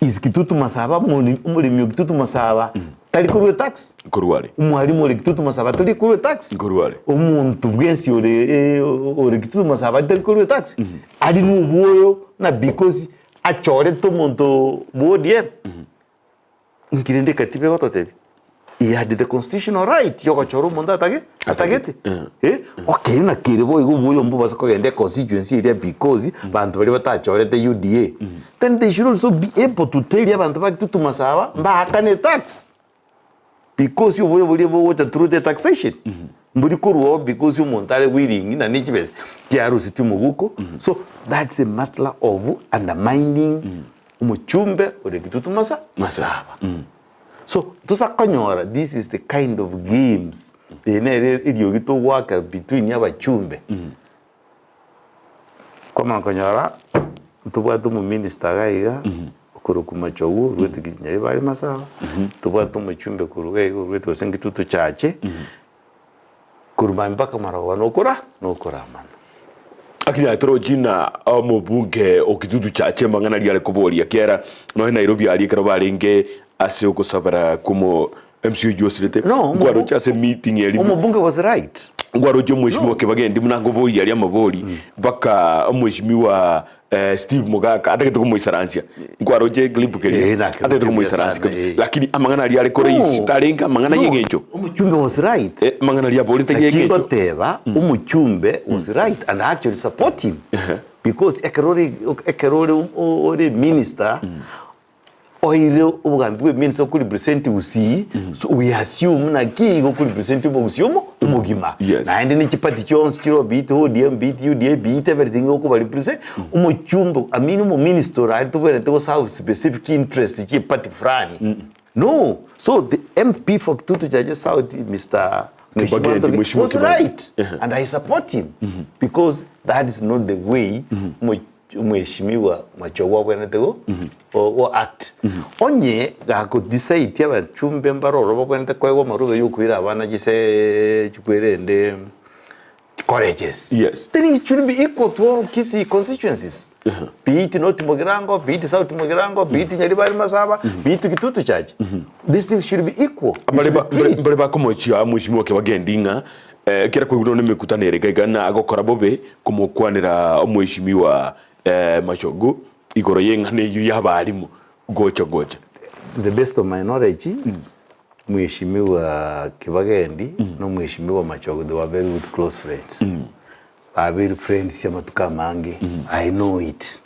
is Kitutu Masaba omori- omoremi o Kitutu Masaba tari korwa etax Nkorwa are. omwalimu ore Kitutu Masaba tori korwa etax Nkorwa are. omonto bwensi ore eh, ore Kitutu Masaba tari korwa etax ari na obwoyo na because achorete omonto bwa ODM Inki rende ekatiba egototebia? He had the constitutional right yogochora omonto atage atagete. Eh, okay buna kere boigo obuya mbobase kogenda econstituency eria because banto baria batachorete UDA. Then they should also be able to tell abanto ba Kitutu Masaba mbaakane tax. Because obuya boria bogocha through the taxation. Mbori korwa oo because omonto are willing na ne chibesa chiarusetie omobuko. So that's a matter of undermining Omochumbe ore Kitutu masa masaba. So tosa konyora this is the kind of games eye nere eriogi togoaka between abachumbe. Kwamanya konyora ntobwate omominister iga iga okorokwa Machogu orwete Nyaribari Masaba, ntobwate omochumbe korwa iga iga orwete gose Kitutu Chache, korwa mambia mpaka marogoba nokora nokoramana. Lakini aye torochi ng'a omobunge o Kitutu Chache amang'ana aria are koboria kera nonya Nairobi aria ekero barenge ase ogosabera kw'omo MC oyio osirete No, nkwaroche ase meeting eria omobunge was right. nkwaroche omweshimiwa Kibagendi buna akoboria aria amabori mpaka omweshimiwa Steve Mogaka atagete komoisaransia nkwaroche eclip keria Eh, nakeroche atagete komoisaransia buya sana, eh. lakini amang'ana aria are koraisi No, tarenge amang'ana no, y'eng'encho Omochumbe was right. Eh, amang'ana aria aborete Naki y'eng'encho ngoteba omochumbe was right and I actually support him because ekero ore ekero ore ore minister oire obogambi bwa eminister okorepresent Gusii so we assume naki igo okorepresent omogusii omo omogima Yes. naende ne chiparty chionsi chire oo be it ODM be it UDA be it everything igo okobarepresent omochumbe I mean omominister ore aria tobwenerete goserve specific interest chia eparty fulani No, so the MP for Kitutu Chache South, Mr. Kibaki, Mheshimiwa Mheshimiwa was Kibaki. right and I support him because that is not the way mwe- Mheshimiwa Machogu abwenerete go go act. Onye gakodecide abachumbe mbaroro babwenerete koegwa amarube yokoira abana chise chikwerende colleges. Yes. Then it should be equal to all Kisii constituencies. Be it North Mugirango, be it South Mugirango, be it Nyaribari Masaba, be it Kitutu Church. These things should be equal. It Mbare should ba- be mbare treated. mbare bakomochia mweshimiwa Kibagendi ng'a eh, ekero kwaigure nemekutano ere iga iga na agokora bobe komokwanera omweshimiwa eh, Machogu igoro y'eng'ana eyio y'abarimu gocha gocha. To the best of my knowledge, Mweshimiwa Kibagendi na Omweshimiwa Machogu they were very good close friends. Babeire friends amatuko amange, I know it.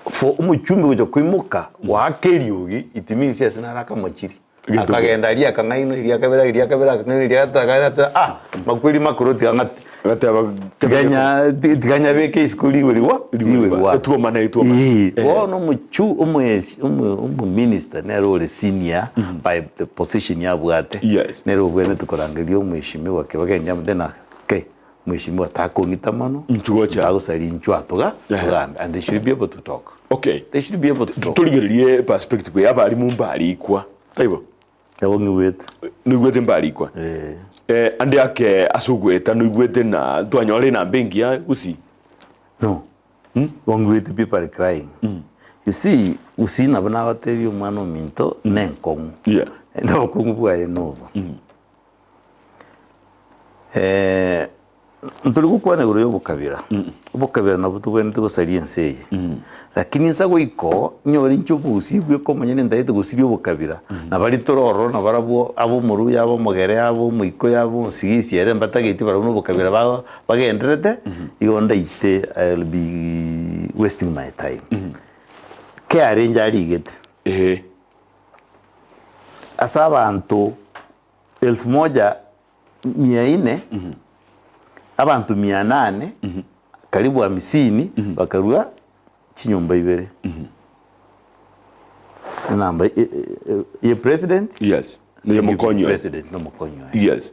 For omochumbi gocha koimoka goaka eriogi it means ase naro akamochiri. Egento Akagenda aria akang'ainwa eria kabere eria kabere akang'ainwa eria gatato akagenda ah makweri makoro tiga ng'ati Agateba tiga nya tiga nyabeke isiko rigwe rigwa rigwe rigwa. Etuomana etuomana. Ee, bono omochu omoesi omo omominister nere ore senior by the position abwate Yes. nere obwenerete korangeria omweshimiwa Kibagendi amotebie ng'a okay Mheshimiwa takong'ita mono, Inchuo gocha. tagosaria inchuo atoga Ehe. togambe and they should be able to talk. Okay. They should be able to talk. Torigererie perspective ya abarimu mbarikwa. Taibo? Nabo ng'igwete. Noigwete mbarikwa. Eh. Eh, ande ake ase ogweta noigwete na twanyora enamba engiya gusii. No. Bong'igwete people are crying. You see, gusii nabo nabatebia omwana ominto nenkong'u. Yeah. Naende obokong'u bwaye nobo. Ntori gokwana igoro y'obokabira, obokabira nabwo tobwenerete gosaria ense eye, lakini inse goika oo, nyore inche obogusii bweka omonyene ntagete gosiria obokabira, na baria tore ororo nabarabwo abe omoruya abe omogere abe omoikoyo abe omosigisi ere mbatageti barabwo na obokabira ba bagendererete, igo ndaite I will be wasting my time. Kera inche arigete, Eeh. ase abanto Elfu moja mia ine, abanto mia nane, karibu hamsini, bakarua chinyomba ibere. Enamba e- e- e- ye president, Yes. Na ya mokonyi oye. president na omokonyi oye. Yes.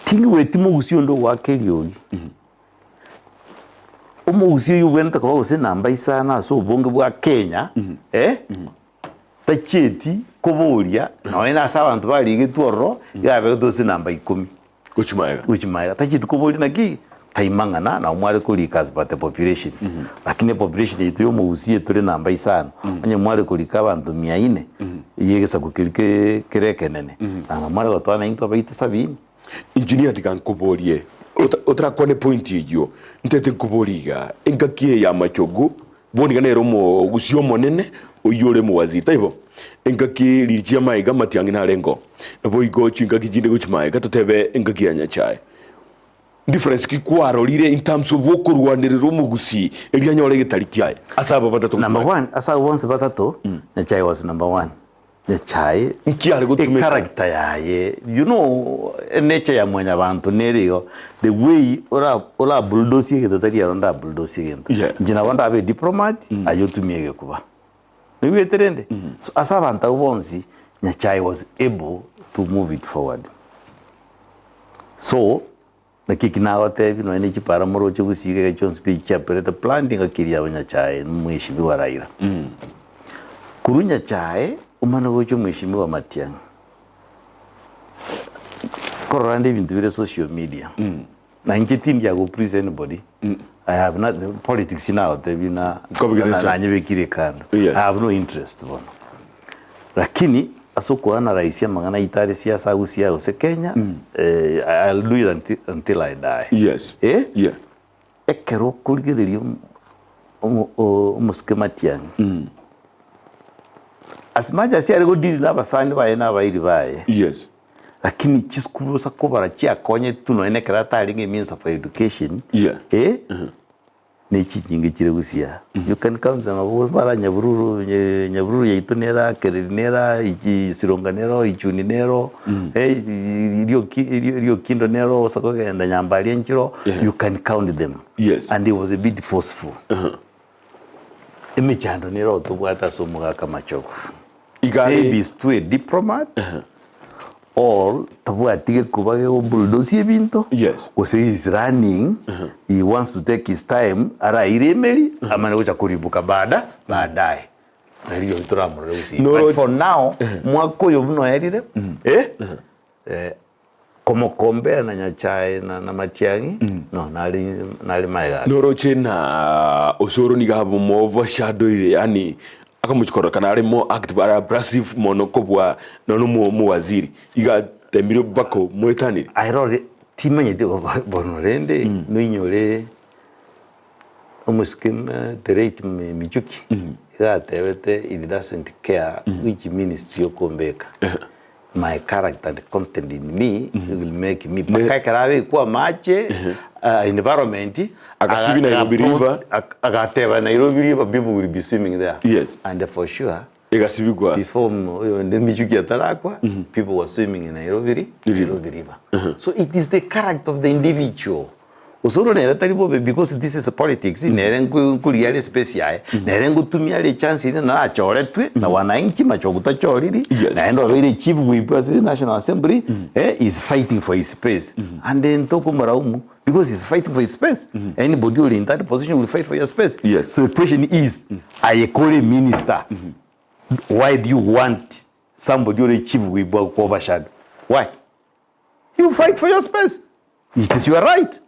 Tingweti mogusi onde ogoaka eriogi. Omogusi oyio obwenerete koba gose enamba isano ase obonge bwa Kenya, eh, Tachieti koboria nonya nase abanto barigetwe ororo, iga abegetwe ase enamba ikomi. Gochia magega. Gochia magega. Tachieti koboria naki, taimang'ana nabo mware korika as per the population. Lakini epopulation yaito ya omogusii etore namba isano, onye mware korika abanto mia ine, eyio egesaku keria ke kere ekenene, nanga mware gotoa naintwe abaito sabini. Engineer tiga nkoborie, ota otarakwane point eyio, ntete nkoborie iga, engaki eye ya Machogu, bono iga nere omogusia omonene oyio ore omowaziri, taibo? Engaki riria chia magega amatiang'i narenge oo, naboigo chingaki chinde gochia magega totebe engaki ya Nyachae. Difference ki kwarorire in terms of okorwanerera omogusii erio anyore egetari kiaye ase aba batato gochia Number magega? one, ase abwo bonsi batato, Nyachae was number one. Nyachae, Nki are gotumeka? echaracter yaye, you know enature ya mwanyabanto nere igo, the way ora ora bulldoze egento tari ero nda bulldoze egento. Yeah. Inche nabo ndabe ediplomat, aye otumie egekuba. Noigwete rende? So ase abanto abwo bonsi, Nyachae was able to move it forward. So, Naki eki nagotebia, nonya ne chipara moroche gosiika iga chionsi pi chiaperete planned ngaki eria yabo Nyachae nomweshimiwa Raila. Korwa Nyachae omane gocha omweshimiwa Matiang'i. Korora rende ebinto bire social media, na inche tindi ya go please anybody, I have not, politics nagotebia na Nkobegete na- inse. nanyebekire kando, Yes. I have no interest bono. Lakini ase okoanalyse amang'ana aito are siasa agusii gose Kenya, eh, I'll do it until, until I die. Yes. Eh? Yeah. Ekero okorigereria omo- omo- o- omosike Matiang'i, as much as are godeal na abasani baye na abairi baye, Yes. lakini chisukuru ase kobara chiakonyetwe nonya na ekero atarenge minister for education, Yeah. eh, Ne chinyinga chire gusii aa, you can count them abwo bara Nyabururu, Nyabururu yaito nere Kereri nere Sironga nero Ichuni nero Riokindo nero ase kogenda Nyambaria nchiro, you can count them. Yes. And he was a bit forceful. Emechando nero tobwate ase omogaka Machogu. Iga are- Maybe is too a diplomat or tabwati gekuba gegobulldoze ebinto Yes. gose he is running he wants to take his time araire emeri amane gocha koribuka baada baadaye nari rirorio toramorore gusii Noro- but for now mwaka oyo buna oerire eh, eh, Komokombea na Nyachae na na Matiang'i, no nare nare magega ake. Noroche na Osoro nigo abe omoovashadoire yaani akamochia kororekana are more active are abrasive mono kobua nonya omo omowaziri. Iga atemire mpaka omoetanire. Aye rori timanyeti bono rende noinyore omosike the late Michuki iga atebete he doesn't care which ministry okombeka my character and content in me will make me mpaka ekero abekwa amache environment Agasibi Nairobi River. agateba Nairobi River people will be swimming there Yes. and for sure Egasibigwa ase. Before oyonde Michuki atarakwa, people were swimming in Nairobi, ri- Nairobi River. So it is the character of the individual. Osoro nere tari bobe because this is politics, nere nku- nkoria are space yaye, nere ngotumia are chance ere nachoretwe na wananchi machogu tachoriri, Yes. naende obeire chief whip ase National Assembly, eh, is fighting for his space. And then tokomoraumu because he's fighting for his space. Anybody ore in that position will fight for your space. Yes. So the question is, aye kore minister, why do you want somebody ore chief whip overshadow? Why? You fight for your space. It is your right.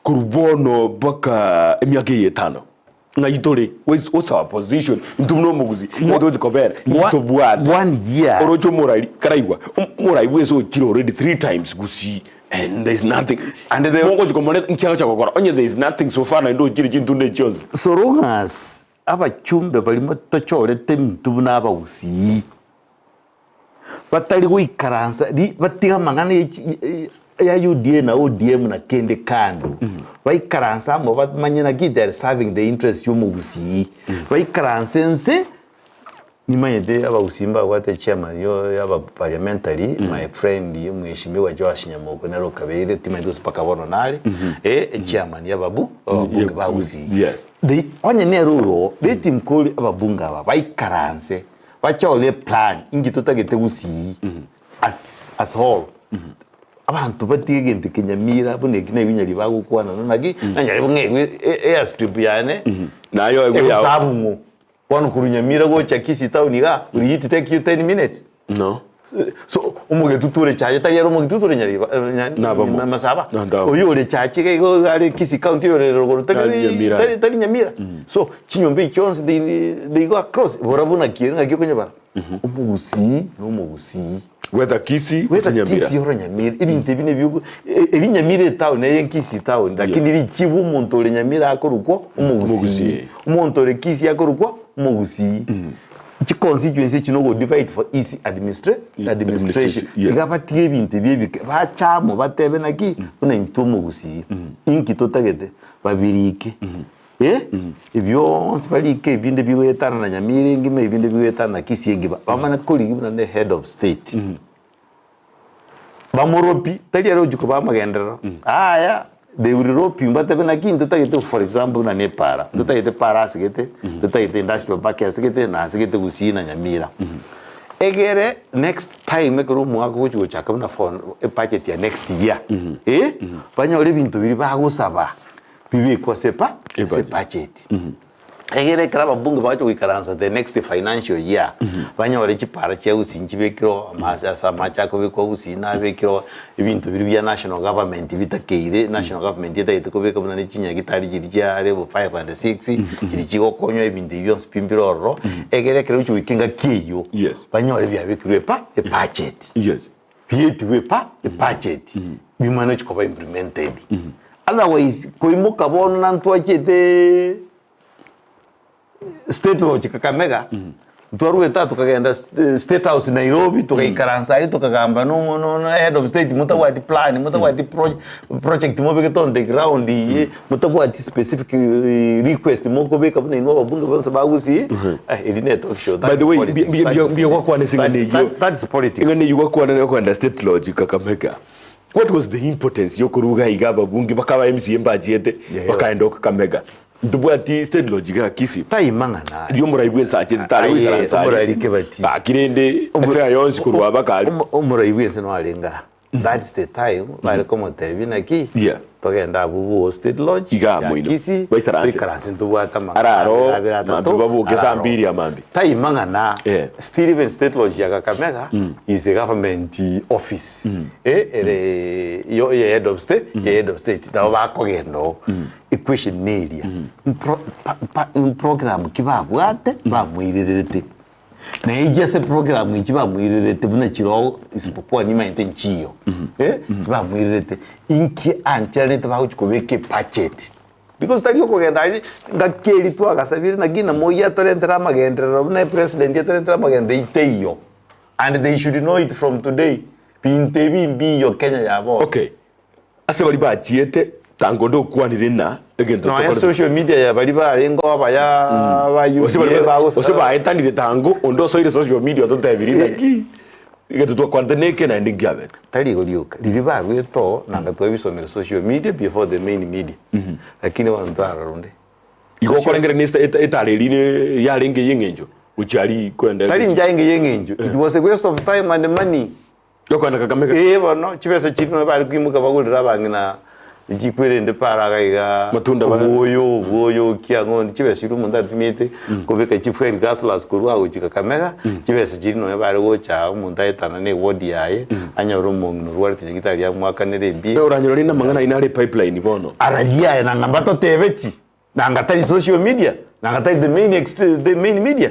Korwa bono mpaka emiaka eye etano ng'ai tore? What's what's our position? Intwe buna omogusi, ng'ai togochi kobera? Inki tobwate? One year. Oroche omorai karaigwa, omorai bwese ochire already three times gusii and there is nothing. And the- Mogochi komoreta inki agocha gokora? Onye there is nothing so far naende ochire chintunda echi chionsi. So long as abachumbe baria motochorete intwe buna abagusii batari goikaransa ri batige amang'ana ye chi ya UDA na ODM na kende kando, baikaranse amo bamanye naki they are serving the interest ya omogusii, baikaranse nse nimanyete abagusii mbabwate chairman yo ya aba parliamentary my friend omweshimiwa Joash Nyamoko nere okabeire timanyeti gose mpaka bono nare, echairman ya ababu ababunge ba Gusii. Yes. They onye nere oroo let him call ababunge aba baikaranse Bachore eplan inki totagete gusii as as whole. Abanto batige egento kenyamira buna eki naigwe nyari bagokwana no naki nanyare ng'egwe airstrip yane Naye oegwe yao. egosabu ng'o. Bono korwa Nyamira gocha Kisii town igaa will it take you 10 minutes? No. So omogetutu ore chache tari ere omogetutu ore Nyariba Nabamo. Masaba. Nandabo. Oyio ore chache iga igo iga are Kisii county oyore rogoro Tari tari Nyamira. tari tari Nyamira. So chinyomba echi chionsi they they go across borabwo naki ere naki okonyebara. Omogusii na omogusii. Whether Kisii gose Whether Nyamira. Kisii oro Nyamira ebinto ebi nebio eri Nyamira etown eye Kisii town lakini richibu omonto ore Nyamira akorokwa omogusii. Omogusii. Omonto ore Kisii akorokwa omogusii. Chiconstituency echi nogo divide for easy administra administration. Yeah. Tiga batige ebinto ebi ebike bache amo batebe naki buna intwe omogusii inki totagete babirike eh ebionsi barike ebinde bigoetana na Nyamira engima ebinde bigoetana na Kisii engima bamanye korigia buna ne head of state. Bamoropi tari ere ochi kobaa amagenderero aya they will rope you mbatebe naki ntotagete for example buna ne para ntotagete para asegete ntotagete industrial park asegete na asegete gusii na Nyamira egere next time ekero omwaka ogochi gochaka buna for ebudget ya next year eh banyore ebinto biria bagosaba bibekwe ase eba ase Ebudget. ebudget. Egere ekero ababunge bagocha goikaransa the next financial year, banyore chipara chia gusii nchibekirwe amase ase amache akobekwa gusii nabekirwe ebinto biria bia national government bitakeire, national government etagete kobeka buna ne chinyagitari chiria chia level five and six, chiria chigokonywa ebinto ebi bionsi pi mbire ororo, egere ekero gochia goika engaki eywo, Yes. banyore biabekirwe epa ebudget. Yes. Bietigwe epa ebudget bimane gochia koba implemented. Otherwise koimoka bono na ntwachete State Lodge Kakamega, ntwarwete aa tokagenda State House Nairobi, togaikaransa aria tokagamba na omo no na head of state motabwati plan, motabwati pro project mobegete on the ground eye, motabwati specific request mokobeka buna inwe ababunge bonsi ba Gusii, eri ne talk show, By that's the way, politics, mbi- mbi- that's mbi- gwakwana ase eng'ana that's- eyio. that is politics. Eng'ana eyio gwakwana yokoenda State Lodge Kakamega. What was the importance yokoruga iga ababunge bakaba MCA mbachiete Yeah. bakaenda Kakamega? Ntobwati State Lodge iga Kisii. Taima ng'ana Riria omorai bwense achete tare Aye, goisaransa aria. omorai Kebati. Gaki rende efare yonsi korwa aba kare. Omorai bwense noarenge aa. That's the time bare komotebia naki Yeah. Togende abwo bwo State Lodge Iga ya moino. Kisii, Baisaranse. toikaranse ntobwate amang'ana Araro, abere abere atato, mambia baboke saa araro. mbiri ya mambia. Tai mang'ana, Eh. still even State Lodge ya Kakamega is a government office. Eh, ere yo ye head of state, ye head of state. Nabo bakogenda oo. Equation neria. Mpro- pa- pa- Program ki babwate bamoirerete. Na echi ase program echi bamoirerete buna chirogo isipokuwa nimaete nchiyo eh, chibamoirerete inki ancheranete bagochi kobeka ebudget because tari okogenda aria ngaki eri twagasabire naki na moi atorentere amagenderero buna epresident atorentere amagenderero teiyo and they should know it from today binto ebi mbiyo Kenya ya bono. Okay. Ase baria bachiete, tanga onde okwanire ng'a egento Nonya tokorete. social media ya baria barenge abaya ba Gose UDA baria bagos- gose baetanire tango onde osoire social media ototebirie naki egento twakwanete neke naende nkiabete. Tari igo rioka, riria barwete oo nanga twabisomire social media before the main media, lakini bono ntwarora onde. Igo okorengereria na esta etara eria ne yarenge ey'eng'encho gochia aria kwenda Tari inche arenge ey'eng'encho, it was a waste of time and money. Yokoenda Kakamega. Ee bono, chibesa chiria nabo bare koimoka bagorere abang'ina chikwerende para iga iga, Matunda ba- obwoyo obwoyo kiang'o, chibesa chiria omonto atumiete kobeka chifuel guzzlers korwa agochia Kakamega, chibesa chiria nonye bare gocha aa omonto aetanane eward yaye, anyore omong'ina orwarete nyagitari amoakanere ebi. Oranyore rende amang'ana ayio nare epipeline bono. Araria aye nanga mbatotebeti, nanga tari social media, nanga tari the main ex the main media,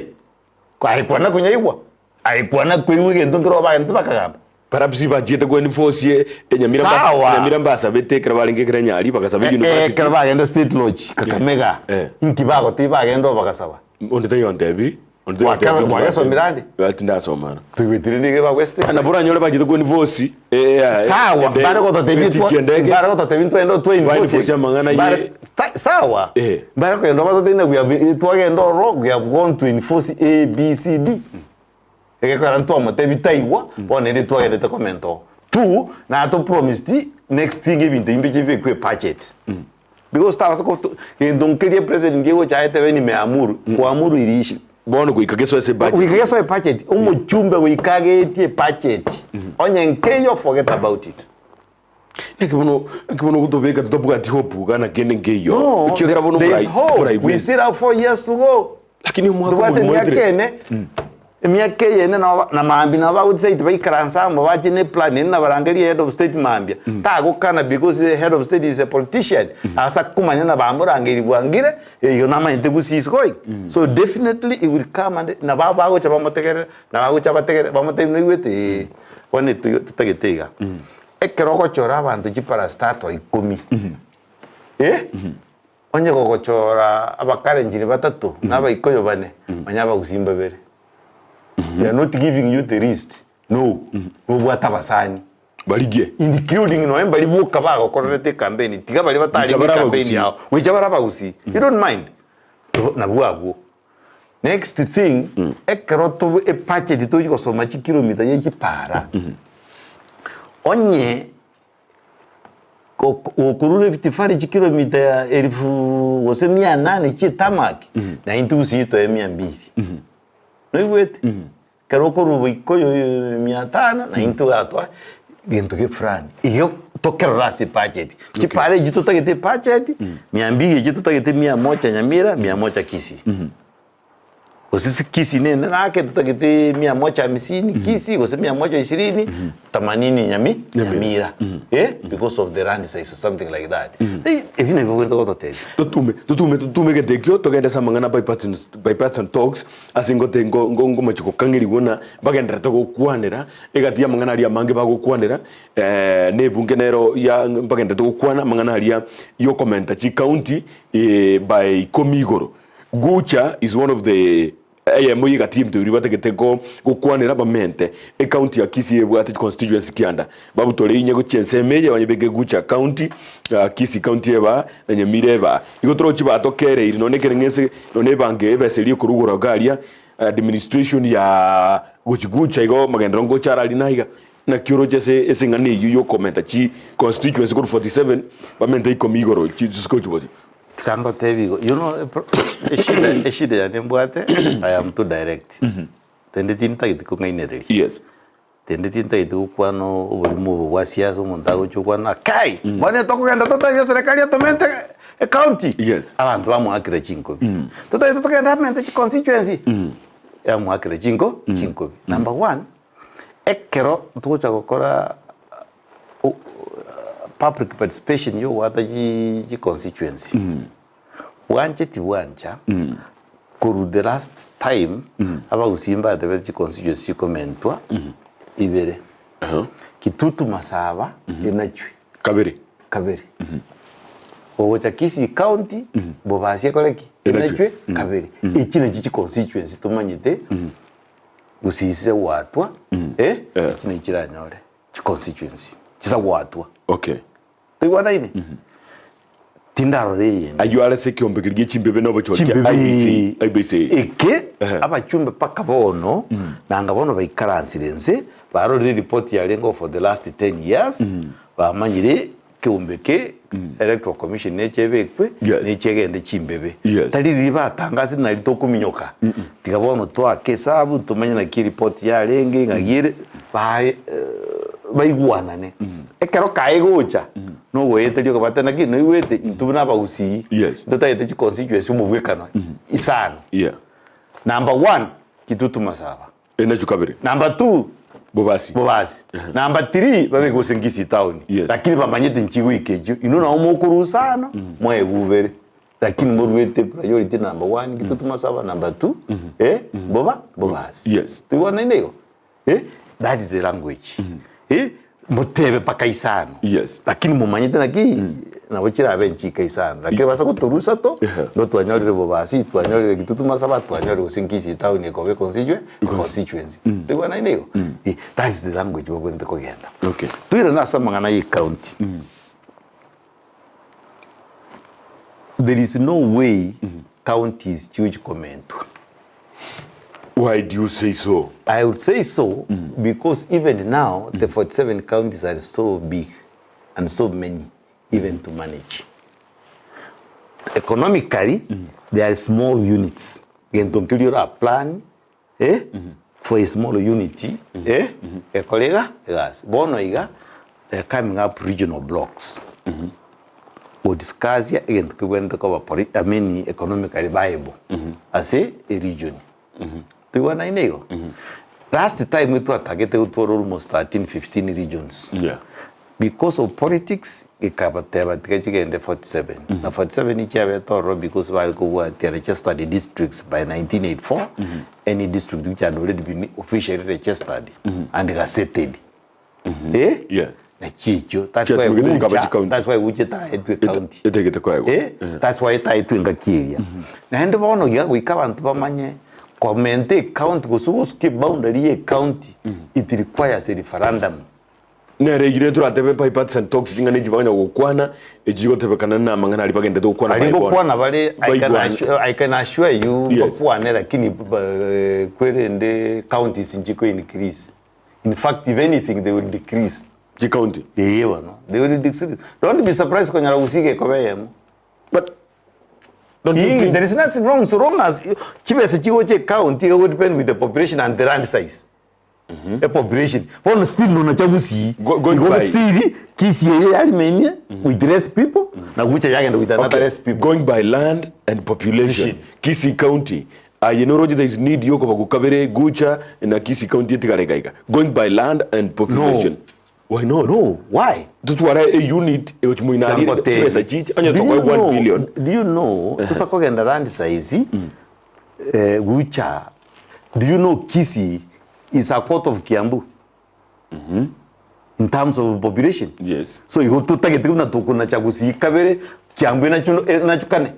aye kwana konyaigwa. Aye kwana koigwa egento nkere obagenete bakagamba. Perhaps bachiete ko enforce enyamira mbasa Sawa. enyamira mbasabete ekero barenge ekero enyari bagasaba Eh, eh, university. ekero bagenda State Lodge Kakamega Eh. inki bagotebi bagenda oo bagasaba? Onde taiyo ontebiri, onde taiyo Wake- ontebiri inki wagesomire batebire. ande? Ati ndasomana. Toigwetire nigo bagwa State Nabo oranyore bachiete ko enforce eh, Sawa, ende- mbare gototebia etiki twa- endege. mbare gototebia ntwende twa Ba enforce enforce amang'ana ye- Mbare- ta- sawa Eh. mbare kogenda obatotebie ng'a we have twagenda ororo we have gone to enforce A, B, C, D. Egekogera ntwamotebia taigwa, bono ere twagendete komenta oo. Two, nato promised next thing ebinto ebi mbiche bibekwe ebudget. Because tabasa goto gento nkeria president egocha aetebe nimeamuru, kuamuru iriishi. Bono goika gesoe ase ebudget. Goika gesoe ebudget, omochumbe goika agetie ebudget. Onye nkeiyo forget about it. Naki bono, naki bono ogotobeka totabwati hope iga na kende nkeiyo. No, Ekiagera bono there is omorai- hope. omorai We bwensi. still have 4 years to go. Lakini omwaka Tobwate omogima emiaka oetire. ene, emiaka eye ene nabo na maambia nabo bagodecide baikaranse amo bache ne plan ere nabarangerie head of state maambia. Tagokana because the head of state is a politician. Asa komanya na bamorangeiri bwangire, igo namanyete gusii is going. So definitely he will come and nabo bagocha bamotegerere, na bagocha bategerere bamotebi noigwete ee. Bono etoigo totagete iga. Ekero ogochora abanto chiparastato ikomi, eh, onye gogochora abakarenjini batato na abaikoyo bane, manya abagusii mbabere. We are not giving you the list, no, nobwate abasani. Barigie. Including nonya mbari boka bagokorerete ecampaign, tiga baria Gocha batari bare campaign abagusii. yao, gocha bare abagusii. You don't mind. Nabwo abwo. Next thing, ekero tobe ebudget tochi gosoma chikilomita ye chipara, onye gokorwa Rift Valley chikilomita elfu gose mia nane chie tarmac, na intwe gusii toe mia mbili. Noigwete? Ekero okorwa Boikoyo mia tano, na intwe iga gento ge fulani. Igo tokerora ase ebudget. Chipara echio totagete ebudget, mia mbili echio totagete mia moja Nyamira, mia moja Kisii. Gose ase Kisii nene nake totagete mia moja hamsini Kisii, gose mia moja ishirini, themanini Nyami Nyamira. Eh, because of the land size or something like that. Ebi nabio bogwete gototebia. Totume, totume, totume egento ekio, togende ase amang'ana bipartisan, bipartisan talks, ase ngote ngo ngo ngomochie gokang'erigwa ng'a bagendererete gokwanera, egati y'amang'ana aria amange bagokwanera, na ebunge nero ya mbagendererete gokwana amang'ana aria ya okomenta chicounty by ikomi igoro. Gucha is one of the eyemo ye egati y'ebinto biria batagete go gokwanera bamente. Ecounty ya Kisii ebwate chiconstituency kianda, babutore inye gochia ensemo eye banyebeke Gucha county, Kisii county eba na Nyamira eba. Igo torochi batokereiri nonye ekere ng'ese nonye ebange ebesa eria ekorwa igoro iga aria administration ya gochi Gucha igo magenderero ngocha arari naiga. Naki oroche ase ase eng'ana eyio yokomenta chi constituency korwa 47 bamente ikomi igoro chi chisiko chigochi. Tiga ngotebi igo, you know eshida eshida yane mbwate, I am too direct. Rende tintageti kong'ainereria. Yes. Rende tintagete gokwana oborimo obo bwa siasa omonto agocha okwana kai bono tokogenda totebie eserekari etomente ecounty Yes. abanto bamoakera chinkobi totagete togende amente chiconstituency yamoakera chinko chinkobi number one ekero togocha gokora o- public participation ya ogoata chi chiconstituency Bwanche tibwancha, korwa the last time abagusii mbatebete chiconstituency chikomentwa ibere, Kitutu Masaba enachwe Kabere. kabere, ogocha Kisii county Bobasi ekore ki? Enachwe. Enachwe kabere. Echi nachi chiconstituency tomanyete gusii ase gwatwa eh, echi nachi chiranyore chiconstituency chisa gwatwa. Okay. Toigwanaine? Tindarora eyende. Ayio are ase ekeombe keria gie chimbebe na obochori kia Chimbebe IEBC. IEBC. eke Ehe. abachumbe mpaka bono nanga bono baikaransire nse barorire report yarenge for the last 10 years bamanyire keombe ke electoral commission neche ebekwe Yes. neche egende chimbebe Yes. tari riria batangasire nari tokominyoka tiga bono twake esabu tomanye naki report yarenge ng'aki ere ba baigwanane. Ekero kae gocha, nogoeteria okobata naki noigwete intwe buna abagusii, Yes. ntotagete chiconstituency omobwekano isano. Yeah. Number one, Kitutu Masaba. Enachu kabere. Number two, Bobasi. Bobasi. Number three, babeke gose Kisii town. Yes. Lakini bamanyete nchigoika echio, inwe nabo mokorusa ano, mwaegubere. Lakini moruete priority number one, Kitutu Masaba, number two, eh, Boba, Bobasi. Yes. Toigwanaine igo? Eh, that is the language. Eh, motebe mpaka isano. Yes. Lakini mumanyete naki nabo chirabe nchika isano. Lakini basa gotorusa to, Ehe. no twanyorire Bobasi, twanyorire Kitutu Masaba, twanyorire gose Kisii town ekobe constitue, constituency. Toigwanaine igo? Eh, that is the language babwenerete kogenda. Okay. Toirane ase amang'ana ya ecounty. There is no way counties chigochi komentwa. Why do you say so? I would say so because even now the 47 counties are so big and so many even to manage. Economically, they are small units. Gento nkeria ora plan eh, for a small unit eh, ekore iga egasi. Bono iga they are coming up regional blocks. Godiscuss egento kebwenerete koba poli I mean economically viable ase eregion. Toigwanaine igo? Last time twatagete gotwara almost 13, 15 regions. Yeah. Because of politics gekabateba tiga chigende 47 na 47 chiabete ororo because bare kobwatia registered districts by 1984 any district which had already been officially registered and gazetted. Eh? Yeah. Naki ekio that's why Chiatumegete chikaba gucha chicounty. that's why gucha etaetwe county. Etagete koegwa. Eh? That's why etaetwe engaki eria. Naende bono iga goika abanto bamanye komenta ecounty gose gosukia eboundary ya ecounty it requires a referendum. Nere eyio rero toratebe bipartisan talks ching'ana echi baganya gokwana, echi chigotebekana na amang'ana aria bagenderete gokwana Aria baye bono. ngokwana bare I can Baigwane. assure, I can assure you Yes. mbakwane lakini eh, kwerende counties nchiko increase. In fact if anything they will decrease. Chicounty. Ee bono, they will decrease. Don't be surprised konyora gusii gekoba eyemo. But don't you Ii, think there is nothing wrong so long as chibesa chigocha ecounty igo depend with the population and the land size. A population. Bono still nonya cha Gusii. Go- going Igo by- still Kisii eye yarimainie with less people na Gucha yagenda with another Okay, less people. Going by land and population. Kisii County. Aye noroche there is need yokoba kabere Gucha na Kisii County etigare iga iga. Going by land and population. No. Why not? No, why? Totware a unit egochi moinarire Nangotebie. chibesa chiche onye Do you tokoe 1 know- billion. Do you know, sasa kogenda land size, eh, Gucha, do you know Kisii is a quarter of Kiambu? In terms of population? Yes. So igo totagete buna tokonacha Gusii kabere, Kiambu enachu enachu kane.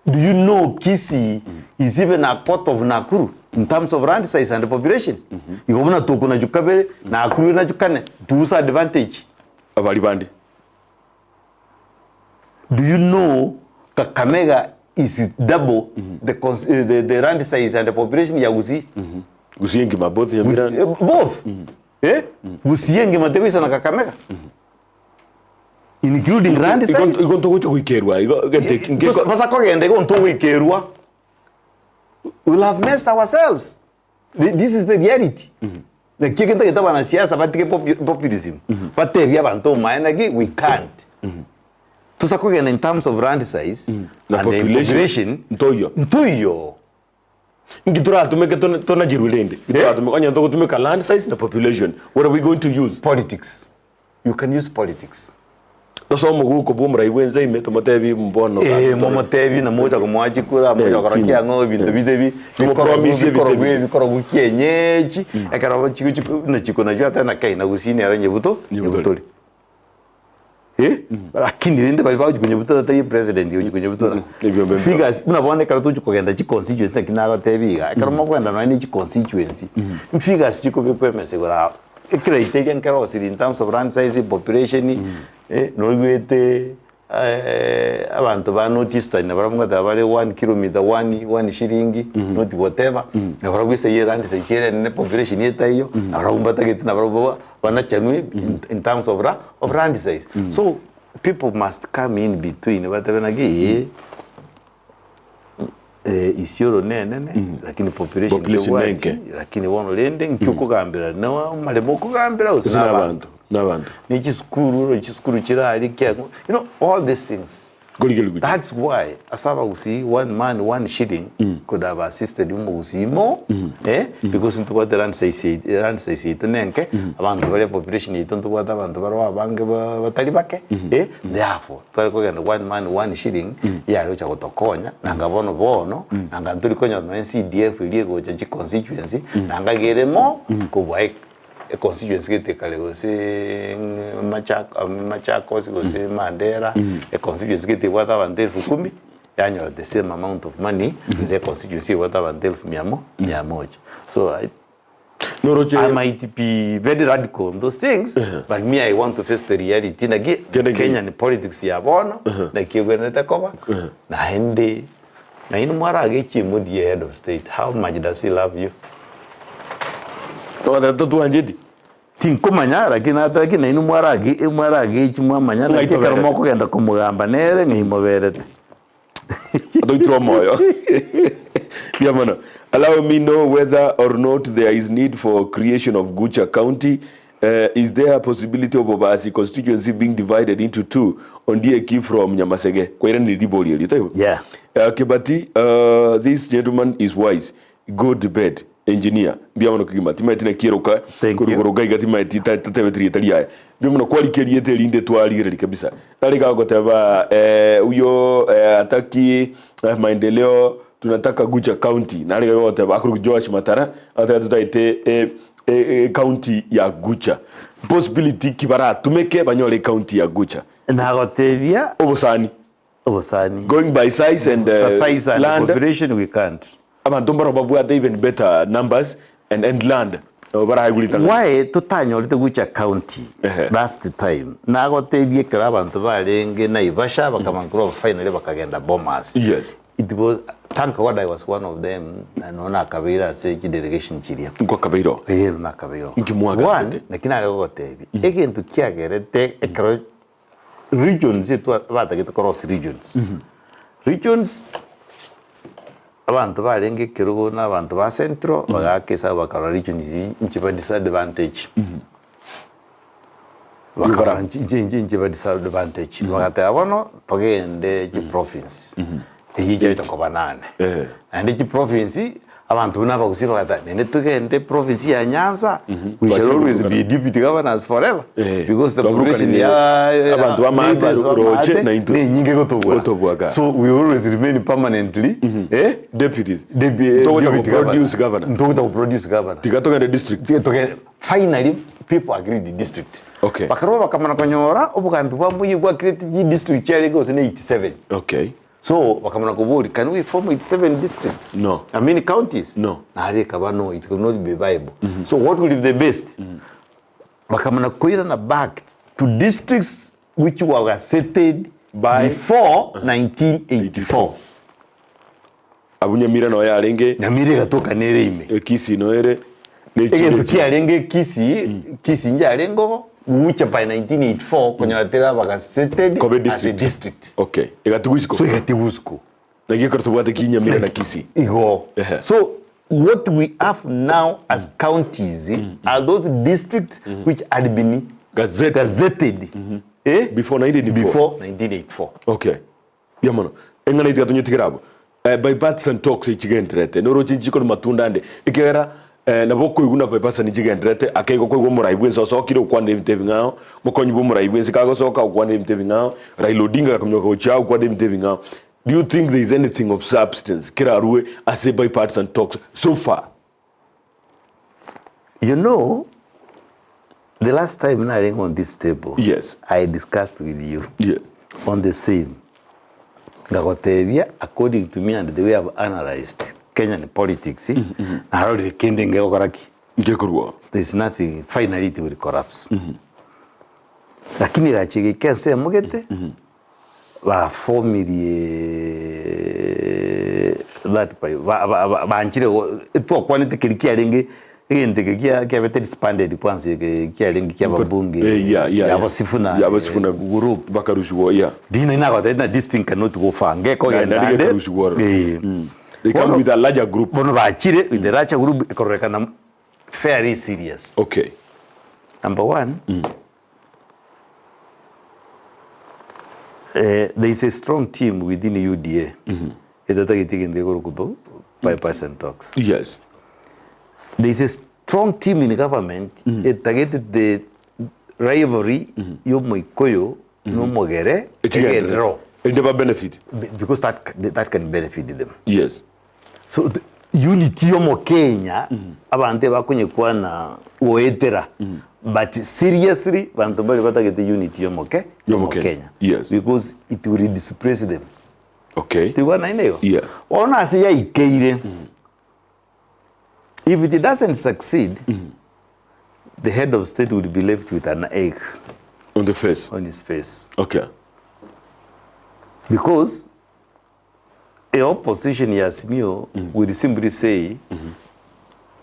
Do you know Kisii is even a quarter of Nakuru in terms of land size and population? Igo buna tokonachu kabere, Nakuru enachu kane, to whose advantage? Abari bande. Do you know Kakamega is double the, cons- eh, the, the land size and the population ya Gusii? Gusii engima both Nyamira. Eh, Both. Eh? Gusii engima tegoisa na Kakamega. Including land Igo size. igo ntogocha goikerwa igo gente Basa- Basa kogenda igo ntogoikerwa. We'll have messed ourselves. This is the reality. Naki egento gete abanasiasa batige populism, batebie abanto obomaene naki we can't. Tosa kogenda in terms of land size Na and population, population, ntoiyo. ntoiyo. Nki toratumeke tona- tonacherwe rende? Nki toratumeke? Onye togotumeka land size na population, what are we going to use? Politics. You can use politics. Tosoe omoguko bwa omorai bwense ime tomotebi bono Eh, gaki tore. momotebi na mogocha komoa chikura mogocha Eh, gokora chini. kiang'o ebinto bite bi Tomopromise ebinto bikorogwa ebi. ebikorogwa kienyeji ekero chigo chigo na chiko nachio ate na kei na gusii nere nyebuto Nyebutori. nyebutori Eh, lakini rende baria bagochi konyebutora tari president ogochi konyebutora Ebiombe mbio. figures buna bono ekero togochi kogenda chiconstituency naki nagotebi iga ekero mokogenda nonya ne chiconstituency figures chikobekwa emesa igoro aa Ecriteria nkero osiri in terms of land size, population, eh, noigwete abanto ba North Eastern nabarabwo ngoteba bare one kilometer, one, one shilingi, not whatever, nabarabwo ase eywo land size ere enene population etaiyo, nabarabwo mbatagete nabarabwo ba- banachanwe in, in terms of ra, of land size. So, people must come in between batebe naki eh, Isiolo nenene lakini population Population tebwati nenke. lakini bono rende nki okogambera no amaremo okogambera gose Gose na na abanto abanto na abanto ne chisukuru oro chisukuru chire aria kiang'u you know all these things Korigereria gochia. that's why ase abagusii one man one shilling could have assisted omogusii more eh because ntobwate land size yai land size yaito nenke abanto baria population yaito ntobwate abanto baroo abange ba batari bake eh therefore Tware kogenda one man one shilling yare gocha gotokonya nanga bono bono nanga ntori konyora nonya CDF eria egocha chi constituency nanga gere mo kobua e constituency gete kare gose Machak Machakos gose Mandera e constituency gete ebwate abanto elfu kumi yanyora the same amount of money the constituency ebwate abanto elfu mia mo mia moja so I Noroche I might be very radical on those things, but me I want to face the reality. Naki Kende ki- Kenyan politics ya bono, naki egwenerete koba, naende nainwe mwaragechie Modi head of state, how much does he love you? Ogoteba totwancheti. Tinkomanya lakini nateba lakini nainwe mwarage mwaragechi mwamanya Ng'ai naki ekero toberete. mokogenda komogamba nere ng'ai moberete. Atoitire omoyo. Mbuya mono. Allow me know whether or not there is need for creation of Gucha County. Uh, is there a possibility of Bobasi constituency being divided into two? Ondieki from Nyamasege. Kwairanire ribori erio, taibo? Yeah. Kibati, uh, this gentleman is wise. Good debate. Engineer, mbuya mono kegima. Timaeti naki eroka Thank you. korwa igoro iga timaeti tatebeti rieta riaye. Mbuya mono kwarika erieta erinde twarigereria kabisa. Nare iga agoteba eh, huyo eh, hataki eh, maendeleo tunataka Gucha County. Nare iga agoteba akorokwa Joash Matara agoteba totaete eh, eh, eh, county ya Gucha. Possibility ki baratumeke banyore ecounty ya Gucha? Nagotebia Obosani. Obosani. Going by size and uh, Size and land. population we can't. Abanto mbaro babwate even better numbers and, and land. Nabo baraigwe ritang'ani. Why totanyorete gocha county Ehe. last time nagotebia ekero abanto barenge Naivasha bakamanya korwa finally bakagenda Bomas. Yes. It was thank God I was one of them na nonya nakabeire ase chidelegation chiria. Nkwakabeire oo. Ee nakabeire oo. Inki mwagambete? One, naki nare gogotebia egento kiagerete ekero Regions etwa batagete korosia regions. Regions abanto barenge ekerogo na abanto ba central bagaaka esabu bakarora regions echi nchiba disadvantage. Bakarora nchi nchi nchi nchiba disadvantage. Bagateba bono togende chiprovince eywo chiacha koba nane. Eh. Naende chiprovince Abanto buna abagusii bagateba, Naende togende province ya Nyanza, we shall always be deputy governors forever, Eh, because the population twaburukanire ya abanto b'amaate, neighbors roche, b'amaate na intwe. nenyinge gotobua. Gotobua ka. So we always remain permanently eh, Deputies. depu- Ntogocha deputy goproduce governor. Ntogocha goproduce governor. Tiga togende district. Tiga togende finally people agreed the district. Okay. Bakarwa bakamana konyora obogambi bwa Moi bwa create chidistrict chiarenge gose ne 87. Okay. So bakamana koboria, can we form 87 districts? No. I mean counties? No. Nari ekaba no, it could not be viable. So what will be the best? Bakamana koirana back to districts which were gazetted By- before 1984. Abwo Nyamira noyo yarenge, Nyamira egatoka nere ime. Kisii noyo ere, ne Egento chinde chinde. kiarenge Kisii, Kisii njarenge obo, gocha by 1984 konyora teraba gazetted Kobe as a district. district. Okay. Egatigwa isiko. So egatigwa isiko. Naki ekero tobwate ki Nyamira na Kisii. Igo. Ehe. So. What we have now as counties are those districts which had been Gazetted. gazetted eh, Before 1984. before 1984. Okay. Mbuya mono. Eng'ana eye tiga tonyetigere abwo. Eh, bipartisan talks echigendererete. Noroche nchikori matunda ande. Ekiagera eh, nabo okoigwa na bipartisan nchigendererete, ake igo okoigwa omorai bwensi osokire okwanire ebinto ebing'ao, mokonyi bwa omorai bwensi kagosoka okwanire ebinto ebing'ao, Raila Odinga gakominyoka gochia aa okwanire ebinto ebing'ao. Do you think there is anything of substance kerarue ase bipartisan talks so far? You know, the last time narenge on this table, Yes. I discussed with you Yeah. on the same. Ngagotebia according to me and the way I've analyzed Kenyan politics, narorire kende ngegokora ki? Ngekorwa. There is nothing, finally it will collapse. Lakini gachi gika ensemo gete, Bafomirie that by ba- ba- ba- banchire go- twakwanete keria kiarenge egento eke kia kiabete disbanded kwanza eke kiarenge kia ababunge Eh, yeah, yeah, yabo Sifuna Yabo Sifuna group bakarusigwa yeah. dina nagotebia na this thing cannot go far ngekogenda Nari ande gekarusigwa ororo. Eh. They come Bono- with a larger group. bono bachire with the larger group ekororekana fairly serious Okay. Number one, eh, there is a strong team within UDA etatagete egento ekorokwa bo- bipartisan talks. Yes. There is a strong team in government etagete the rivalry y'omoikoyo n'omogere Echigenderero. egenderero Erinde ba benefit. Because that, that can benefit them. Yes. So the unity y'omokenya abanto ebakonyekwana goetera but seriously banto mbare batagete unity y'omoke Y'omokenya. Yes. because it will displace them Okay. tigwa naende igo Yeah. bono ase yaikeire if it doesn't succeed the head of state will be left with an egg On the face. on his face Okay. because A opposition ya Azimio will simply say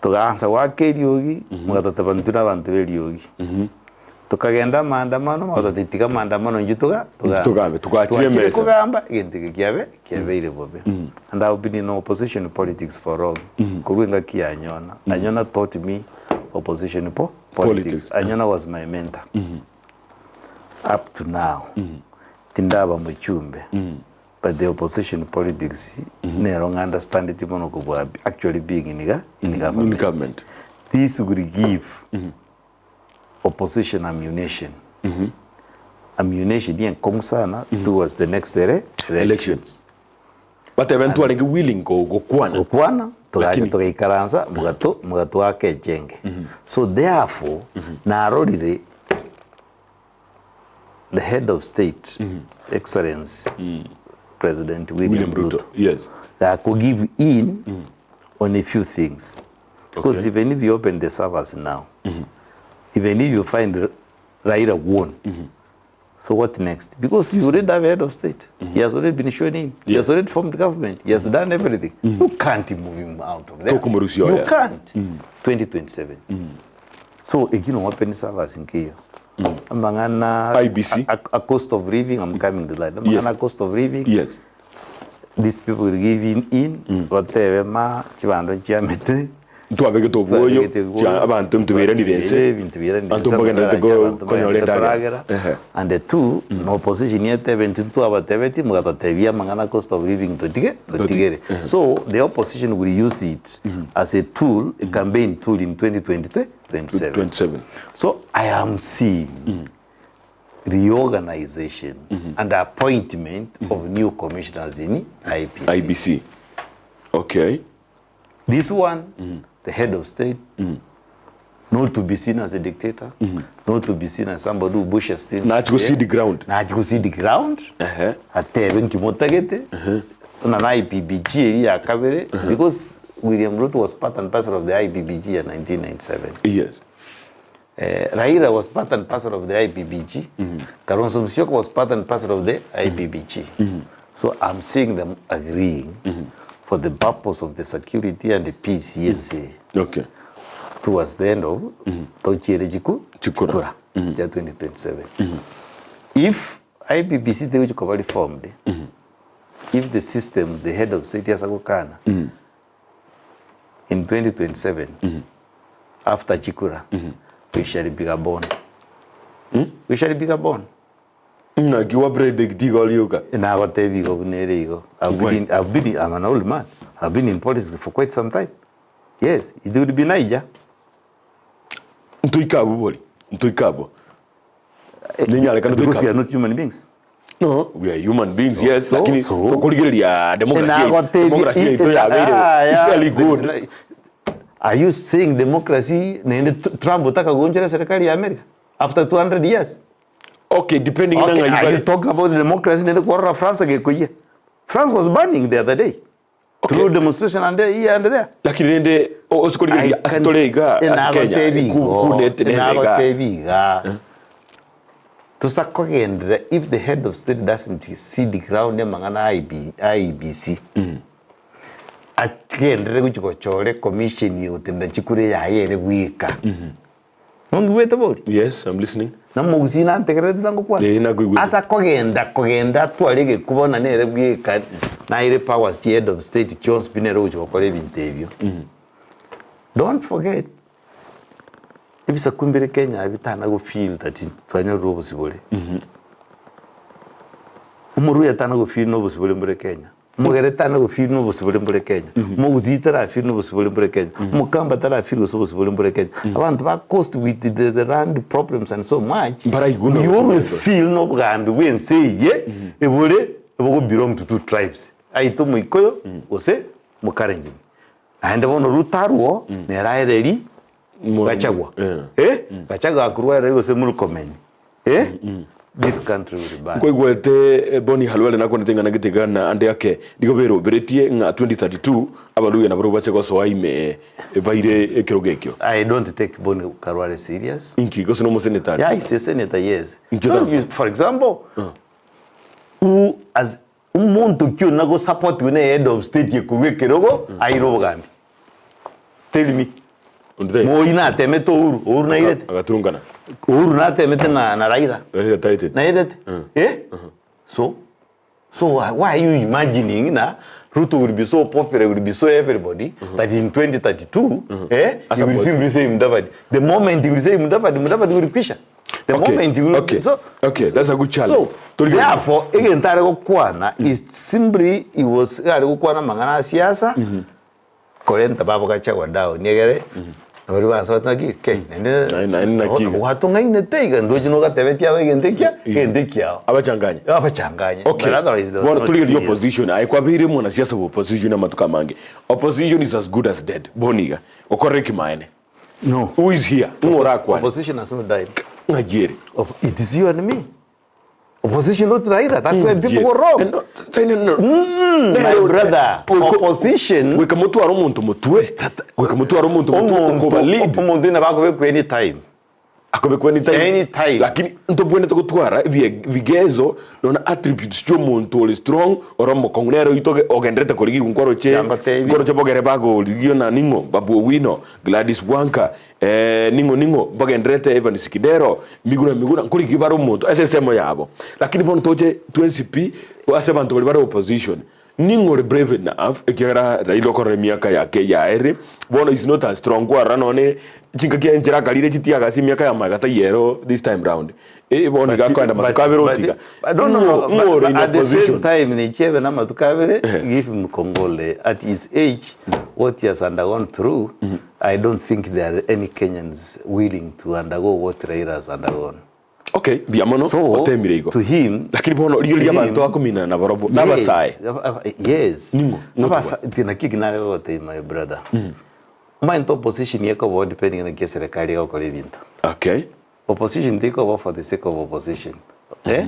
togaansa goaka eriogi mogatoteba intwe na abanto b'eriogi tokagenda amaandamano mogatotebia tiga amaandamano intwe toga Intwe togambe, togachire twachire emesa. kogamba egento eke kiabe kiabeire bobe and I have been in opposition politics for long korwa engaki ya Anyona Anyona taught me opposition po Politics. politics Anyona was my mentor up to now tindaba mochumbe But the opposition politics nero ng'understandeti mono kobua actually being in ga in government. In government. This will give opposition ammunition. Ammunition enkong'u sana towards the next ele Elections. Batebe ntwarenge willing go gokwana. Gokwana togacha Lakini- togaikaransa mogato mogatwaka echenge. So therefore narorire the head of state excellency president william, William Ruto. ruto, Yes. that could give in on a few things because Okay. even if you open the servers now even if you find Raila won so what next because you already have a head of state he has already been shown in he has Yes. already formed government he has done everything you can't move him out of there Tokomorusio, you yeah. can't 2027 So ekio nonye open servers nkeiyo. Amang'ana IBC. a, a cost of living, I'm coming to that. Amang'ana Yes. cost of living. Yes. These people will give in, in batebe ma chibando chiamete Ntwabegete obwoyo chia abanto ntuberanire ense. ebinto biranire Abanto mbagenderete ko- konyora endagera. Ehe. And the two no opposition yetebe nti twabatebeti mugatotebia amang'ana cost of living totige totigere so the opposition will use it as a tool a campaign tool in 2023 27. 27. So I am seeing reorganization and appointment of new commissioners in IPC. IBC. Okay. This one, the head of state, not to be seen as a dictator, not to be seen as somebody who bushes things. Nachi go see the ground. Nachi go see the ground. Ehe. Atebe nkimotagete. Na na IPBG eri ya kabere because William Ruto was part and parcel of the IPBG ya 1997. Yes. Eh, Raila was part and parcel of the IPBG. Kalonzo Musyoka was part and parcel of the IPBG. So I'm seeing them agreeing for the purpose of the security and the peace mm Okay. towards the end of tochiere chiku Chikura. chikura cha 2027. If IPBC tegochikoba reformed, if the system, the head of state ase gokana, In 2027 after chikura we shall be Gabon. We shall be Gabon. Naki gwa predict igo rioka. Nagotebia igo buna ere igo. I've been in, I've been in, I'm an old man. I've been in politics for quite some time. Yes, it will be Niger. Ntoike abwo bori, ntoike abwo. Nenyarekane Because toike we are abwo. not human beings. No, we are human beings, yes, So- lakini so- tokorigereria democracy yai- Nagotebia- democracy yaito yabeire Ah, is yeah, fairly there is good. no- Are you saying democracy naende Trump otakagonchora serikali ya America after 200 years? Okay, depending na Okay, ng'ai are you bare. talking about democracy naende kwarora France gekoyia? France was burning the other day. Okay. Through demonstration and there, here and there. Lakini rende o- ose korigereria ase tore iga ase Kenya ku- kunete nere iga. Nagotebi iga tosakogenderera if the head of state doesn't see the ground amang'ana a IB, IEBC agenderere gochi gochora ecommission egotenena chikura eyaye ere bweka Nongigwete bori? Yes, I'm listening. Namogusii nantegererete buna ngokwana. Ee, nakoigwete. Ase akogenda kogenda atware egekuba na nere bweka naire powers chia head of state chionsi pi nere ogochia gokora ebinto ebio. Don't forget, ebisaku mbire Kenya bitana go feel that twanyorire obosibore. Omoruya tana go feel na obosibore mbore Kenya. Omogere tana go feel na obosibore mbore Kenya. Omogusii tara feel na obosibore mbore Kenya. Omokamba tara feel gose obosibore mbore Kenya. Abanto ba coast with the, the land problems and so much. Mbaraigwe na We obosibore always mbore. feel na obogambi bwa ense eye ebore ebogo belong to two tribes. Aito Omoikoyo gose Mokalenjin. Naende bono Ruto arwo nere aereri Gachagua. Eh? Gachagua akorwa aereri gose Murkomen. Eh? This country will burn. Nkoigwete Boni Khalwale nakwanete ing'ana gete iga na ande ake nigo beroberetie ng'a 2032 Abaluhya nabarobwo bache gosoa ime baire ekerogo ekio. I don't take Boni Khalwale serious. Inki gose nomoseneta are? Yeah, he's a senator, yes. Inki So, ta- you- for example, who as omonto ki ona go support ne head of state ekorwa ekerogo aire obogambi. Tell me. Onde taiyo. Moi natemete Uhuru, Uhuru nairete. Agaturungana. Uhuru natemete na, na Raila. Raila taetete. Nairete. Eh? So, so why why are you imagining na Ruto will be so popular, will be so everybody, that in 2032, eh, As he a will point. simply say Mudavadi. The moment he will say Mudavadi, Mudavadi will kwisha. The Okay, moment he will... okay, So, okay, that's a good challenge. So, Torigereria. therefore, egento are gokwana is simply, he was, are gokwana mang'ana a siasa, Korenta babo gachagua down egere nabari basoete naki ke naende Naende- naende naki iga. gwatong'ainete iga ndoche nogatebetie aba egento ekia egento ekiao Abachanganye. abachanganye Okay. but otherwise there was Bono not torigereria serious. opposition aye kwabeire mwanasiasa bwa opposition amatuko amange. Opposition is as good as dead. Bono iga. Okorire ekimaene. No. Who is here? Ng'o orakwane? Opposition has not died. Ng'aki ere? Op- It is you and me. Opposition not Raila. That's where people go wrong. Mm, My brother, opposition Goika motware omonto motwe. Goika motware omonto motwe okoba lead. omonto ina bakobekwa anytime. Akobekwa anytime. Anytime. Lakini ntobwenerete gotwara ebie- ebigezo nonye attributes chia omonto ore strong ore omokong'u nere oito oge- ogenderete korigigwa nkoroche Yangotebi. nkoroche bogere bagorigio na ning'o Babu Owino, Gladys Wanga, Ning'o ning'o mbagendererete Evans Kidero, Miguna Miguna, nkorigia bare omonto ase ensemo yabo. Lakini bono toche twensi pi ase abanto baria bare opposition, ning'o ore brave enough ekiagera Raila okorora emiaka yake yaerire, bono is not as strong kwarora nonye chingaki enchera akarire chitiaga ase emiaka ya magega taiyo ero this time round. Eh bono iga akoenda matuko abere otiga. No, no, no, Ng'o ore but in at the same opposition? time nichebe namatuko abere give him kongole at his age what he has undergone through I don't think there are any Kenyans willing to undergo what Raila has undergone. Okay, mbuya mono So, otemire igo. to him, Lakini bono rigereria to him- abanto bakomina nabarobwo nabasae. Yes, yes. Ning'o? Ng'o Abasa- naki eki nare gogotebia my brother. Omanyete opposition ekoba depending naki eserekari egokora ebinto. Okay. Opposition tikoba for the sake of opposition. Eh?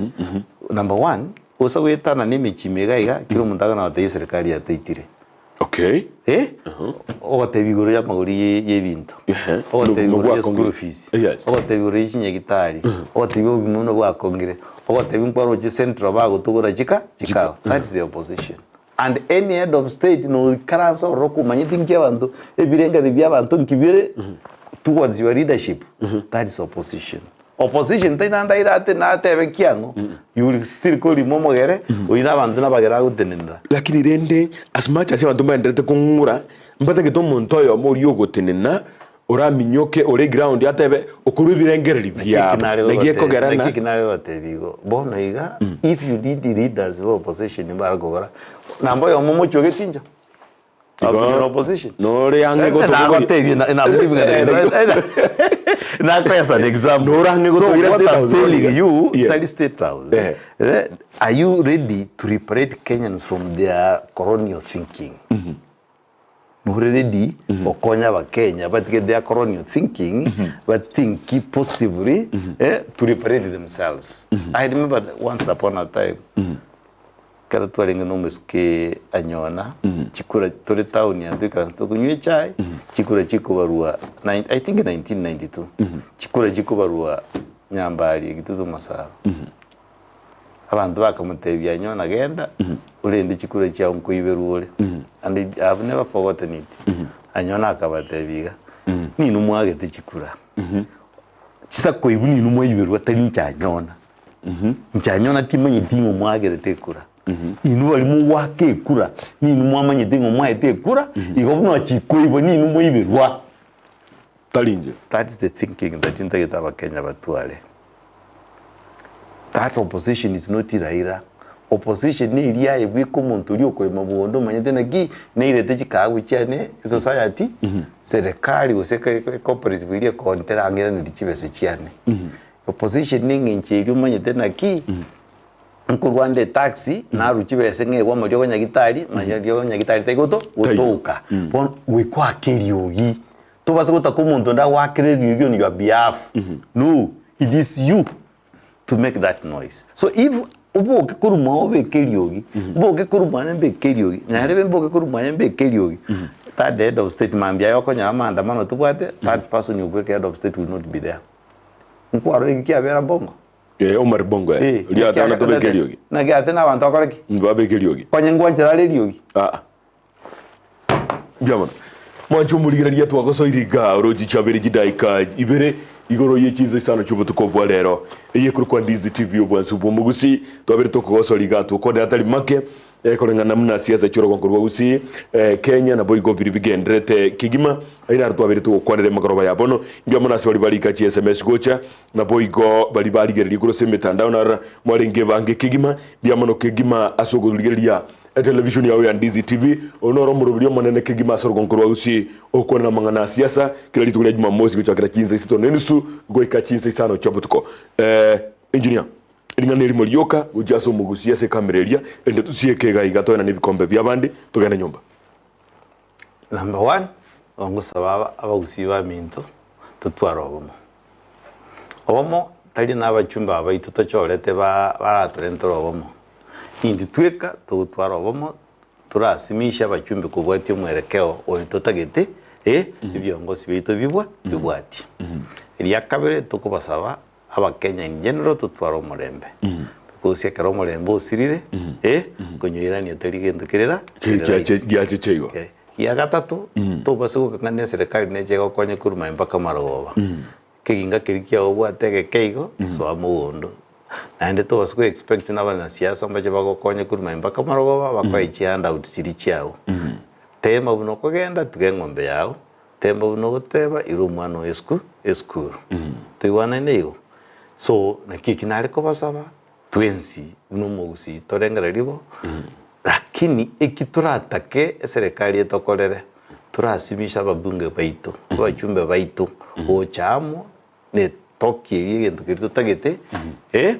Number one, gose goetana na emechie ime iga iga, kera omonto akona gotebia eserekari yatoitire. Okay. Eh? Ogotebia igoro y'amagori ye- y'ebinto. Ehe. Ogotebia igoro Nobwo ya school bwakongire. fees. Yes. Ogotebia igoro ye chinyagitari. Ogotebia obogima buna bwakongire. Ogotebia nkwaroche central bagotogora chika chikao. That is the opposition. And any head of state noikaranse ororo komanyeti nki abanto ebirengererio bia abanto nki bire towards your leadership. That is opposition. Opposition tari naende airate natebe kiang'o you will still call him omogere oyio na abanto nabagere agotenenera. Lakini rende as much as abanto mbaendererete kong'ura. Mbatagete omonto oyomo oria ogotenena oraminyoke ore ground atebe okorwa ebirengererio biabo naki ekogera Naki na eki nare gotebia igo, bono iga if you need leaders ba opposition mbare kobora namba oyomo mochwe getincho Igo in opposition nore ang'e gotobogoria Nagotebia na- na- nakoe as an example Nore ang'e So gotoira what State I'm House bono telling iga. you Yes. tari State House Eh. Eh, are you ready to liberate Kenyans from their colonial thinking Nore ready gokonya abakenya batige their colonial thinking bathinki positively eh, to liberate themselves I remember once upon a time Ekero twarenge na omosike anyona, chikura tore town ya toikaranse tokonywa echae, chikura chikobarwa nine I think 1992, chikura chikobarwa Nyambari Gitutu Masaba. Abanto bakamotebia Anyona genda orende chikura chiao nkoiberwa ore and I have never forgotten it. Anyona akabatebia iga, ninwe mwagete chikura, chisakoigwa ninwe mwaiberwa tari inche Anyona. Inche anyona timanyeti ng'a mwagerete ekura. Inwe baria mogoaka ekura, ninwe mwamanyete ng'a mwaete ekura, igo buna ochikoibwa ninwe moiberwa. Tari inche. That's the thinking that ntagete abakenya batware. That opposition is not Raila. Opposition neria aye bweka omonto oria okorema mogondo omanyete naki neirete chikahabu chiane esociety, serikali gose ecooperative eria ekontera ang'iranerie chibesa chiane. Opposition neng'encho eria omanyete naki, nkorwa nde etaxi, narwa chibesa ng'egwe amariogo nyagitari, amariogo nyagitari tari goto gotoka. Bono goika oake eriogi, tobasa gotaka omonto onde agoakere eriogi on your behalf, no, it is you to make that noise. So if oboke korwa mwao obeke eriogi, mboke korwa mwane mbeke eriogi, nyarebe mboke korwa mwaye mbeke eriogi, that head of state mambia aye okonyora maandamano tobwate, that person okweka head of state will not be there. Nkwarora eki kiabera bongo. Eh, Omar Bongo eh. Eh, Oria atana tobeke eriogi. Naki ate na abanto bakore ki? Babeke eriogi. Onye ngwanchera are eriogi. Ah. Mbuya mono. Mwanche omorigereria twagosoire iga orochi chiabere chidaika ibere igoro ye chinsa isano chiobotuko bwa rero eye ekorokwa Ndizi TV obwansu bw'omogusi twabere tokogosora iga twokondera atari make Koreng'ana buna siasa chi'orogongo rwa Gusii, Kenya naboigo biri bigendererete kegima. Aye naro twabeire togokwanera emegoroba ya bono. Mbuya mono ase baria barika chi sms gocha, naboigo baria barigereria korwa ase emetandao narora mwarenge bange kegima. Mbuya mono kegima ase okorigereria etelevision yao ya Ndizi TV. Oyo noro omoroberi omonene kegima ase orogongo rwa Gusii ogokwanera amang'ana a siasa kera rituko ria Jumamosi gochakera chinsa isato na enusu goika chinsa isano chia botuko. Engineer. Ring'ana erimo rioka gochia ase omogusi ase ekamera eria, erinde tosieke iga iga toenane ebikombe bi'abande, togende nyomba. Number one, ngosaba aba abagusii baminto totware obomo. Obomo tari na abachumbe aba baito tochorete ba baratorentore obomo. Intwe tweka togotwara obomo torasimishe abachumbe kobwatia omwerekeo oyo totagete eh, ebiongosi biaito bibwa bibwatie. Eria kabere tokobasaba Abakenya in general totware omorembe because ekero omorembe osirire eh, konyoirania teri gento kerera Keri kere giache rahisi. giacheche igo. Kere. Gia gatato tobase gokang'ana eserekari neche egokonye korwa maye mpaka marogoba keginga keria kiago obwate egeke igo soa mogondo naende tobase ko expect na abanasiasa mbache bagokonye korwa maye mpaka marogoba bakoe chihandout chiria chiago. Tema buna okogenda tiga eng'ombe yago Temba buna ogoteba, ira omwana oyo esku esukuru. Toigwanaine igo? So, naki eki nare kobasaba, twensi buna omogusii torengererie bo, lakini eki toratake eserekari etokorere, torasimishe ababunge baito, abachumbe baito, gocha amo na etoki eria egento keria totagete, eh,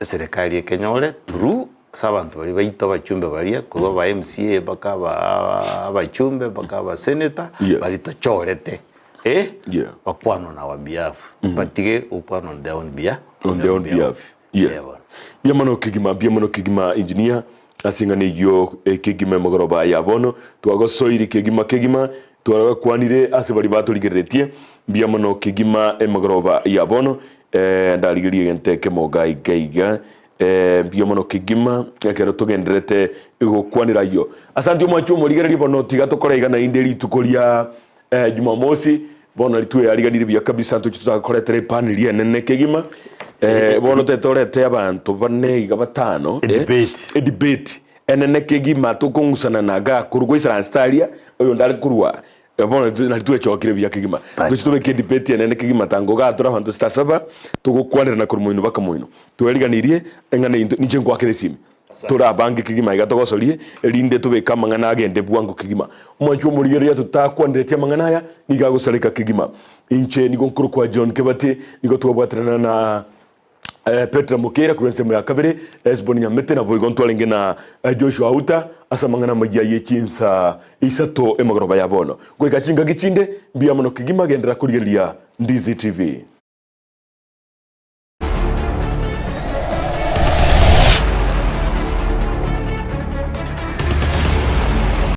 eserekari ekenyore through ase abanto baria baito abachumbe baria korwa aba MCA mpaka aba abachumbe mpaka aba senator Yes. baria tochorete eh Yeah. bakwane on our behalf batige gokwana on their own behalf On their own behalf. Yes. Yeah, bono. Mbuya mono kegima, mbuya mono kegima engineer ase eng'ana eyio ekegima emogoroba ya bono twagosoiri kegima kegima twagakwanire ase baria batorigereretie mbuya mono kegima emogoroba ya bono eh, ndarigerie egento ekemo iga iga iga eh, mbuya mono kegima ekero togendererete gokwanera ayio. Asanti omwanchi omorigereria bono tiga tokore iga naende rituko ria eh, Jumamosi bono nari tweariganirie buya kabisa ntoche totakoretera epaneli enene kegima eh, bono tete torete abanto bane iga batano Edebate. edebate enene kegima tokong'usanana iga korwa goisaransa aria. Oyonde are korwa bono nari twechokire buya kegima. Toche tobeke edebate enene kegima tango igaa tore abanto sitasaba togokwanerana korwa moino baka moino. Tweriganirie eng'ana eyio ninche nkoakera esimi. Tore abange kegima iga togosorie erinde tobeke amang'ana agende bwango kegima. Omwanchi bw'omorigereria totakwaneretie amang'ana aya nigo agosareka kegima. Inche nigo nkorokwa John Kebati nigo twabwaterana na Petero Mokeira korwa ensemo ya kabere, Hesboni Nyamete, naboigo ntwarenge na Joshua Auta ase amang'ana amayia ye chinsa isato emagoroba ya bono. Goika chingaki chinde, mbuya mono kegima genderera korigereria Ndizi TV.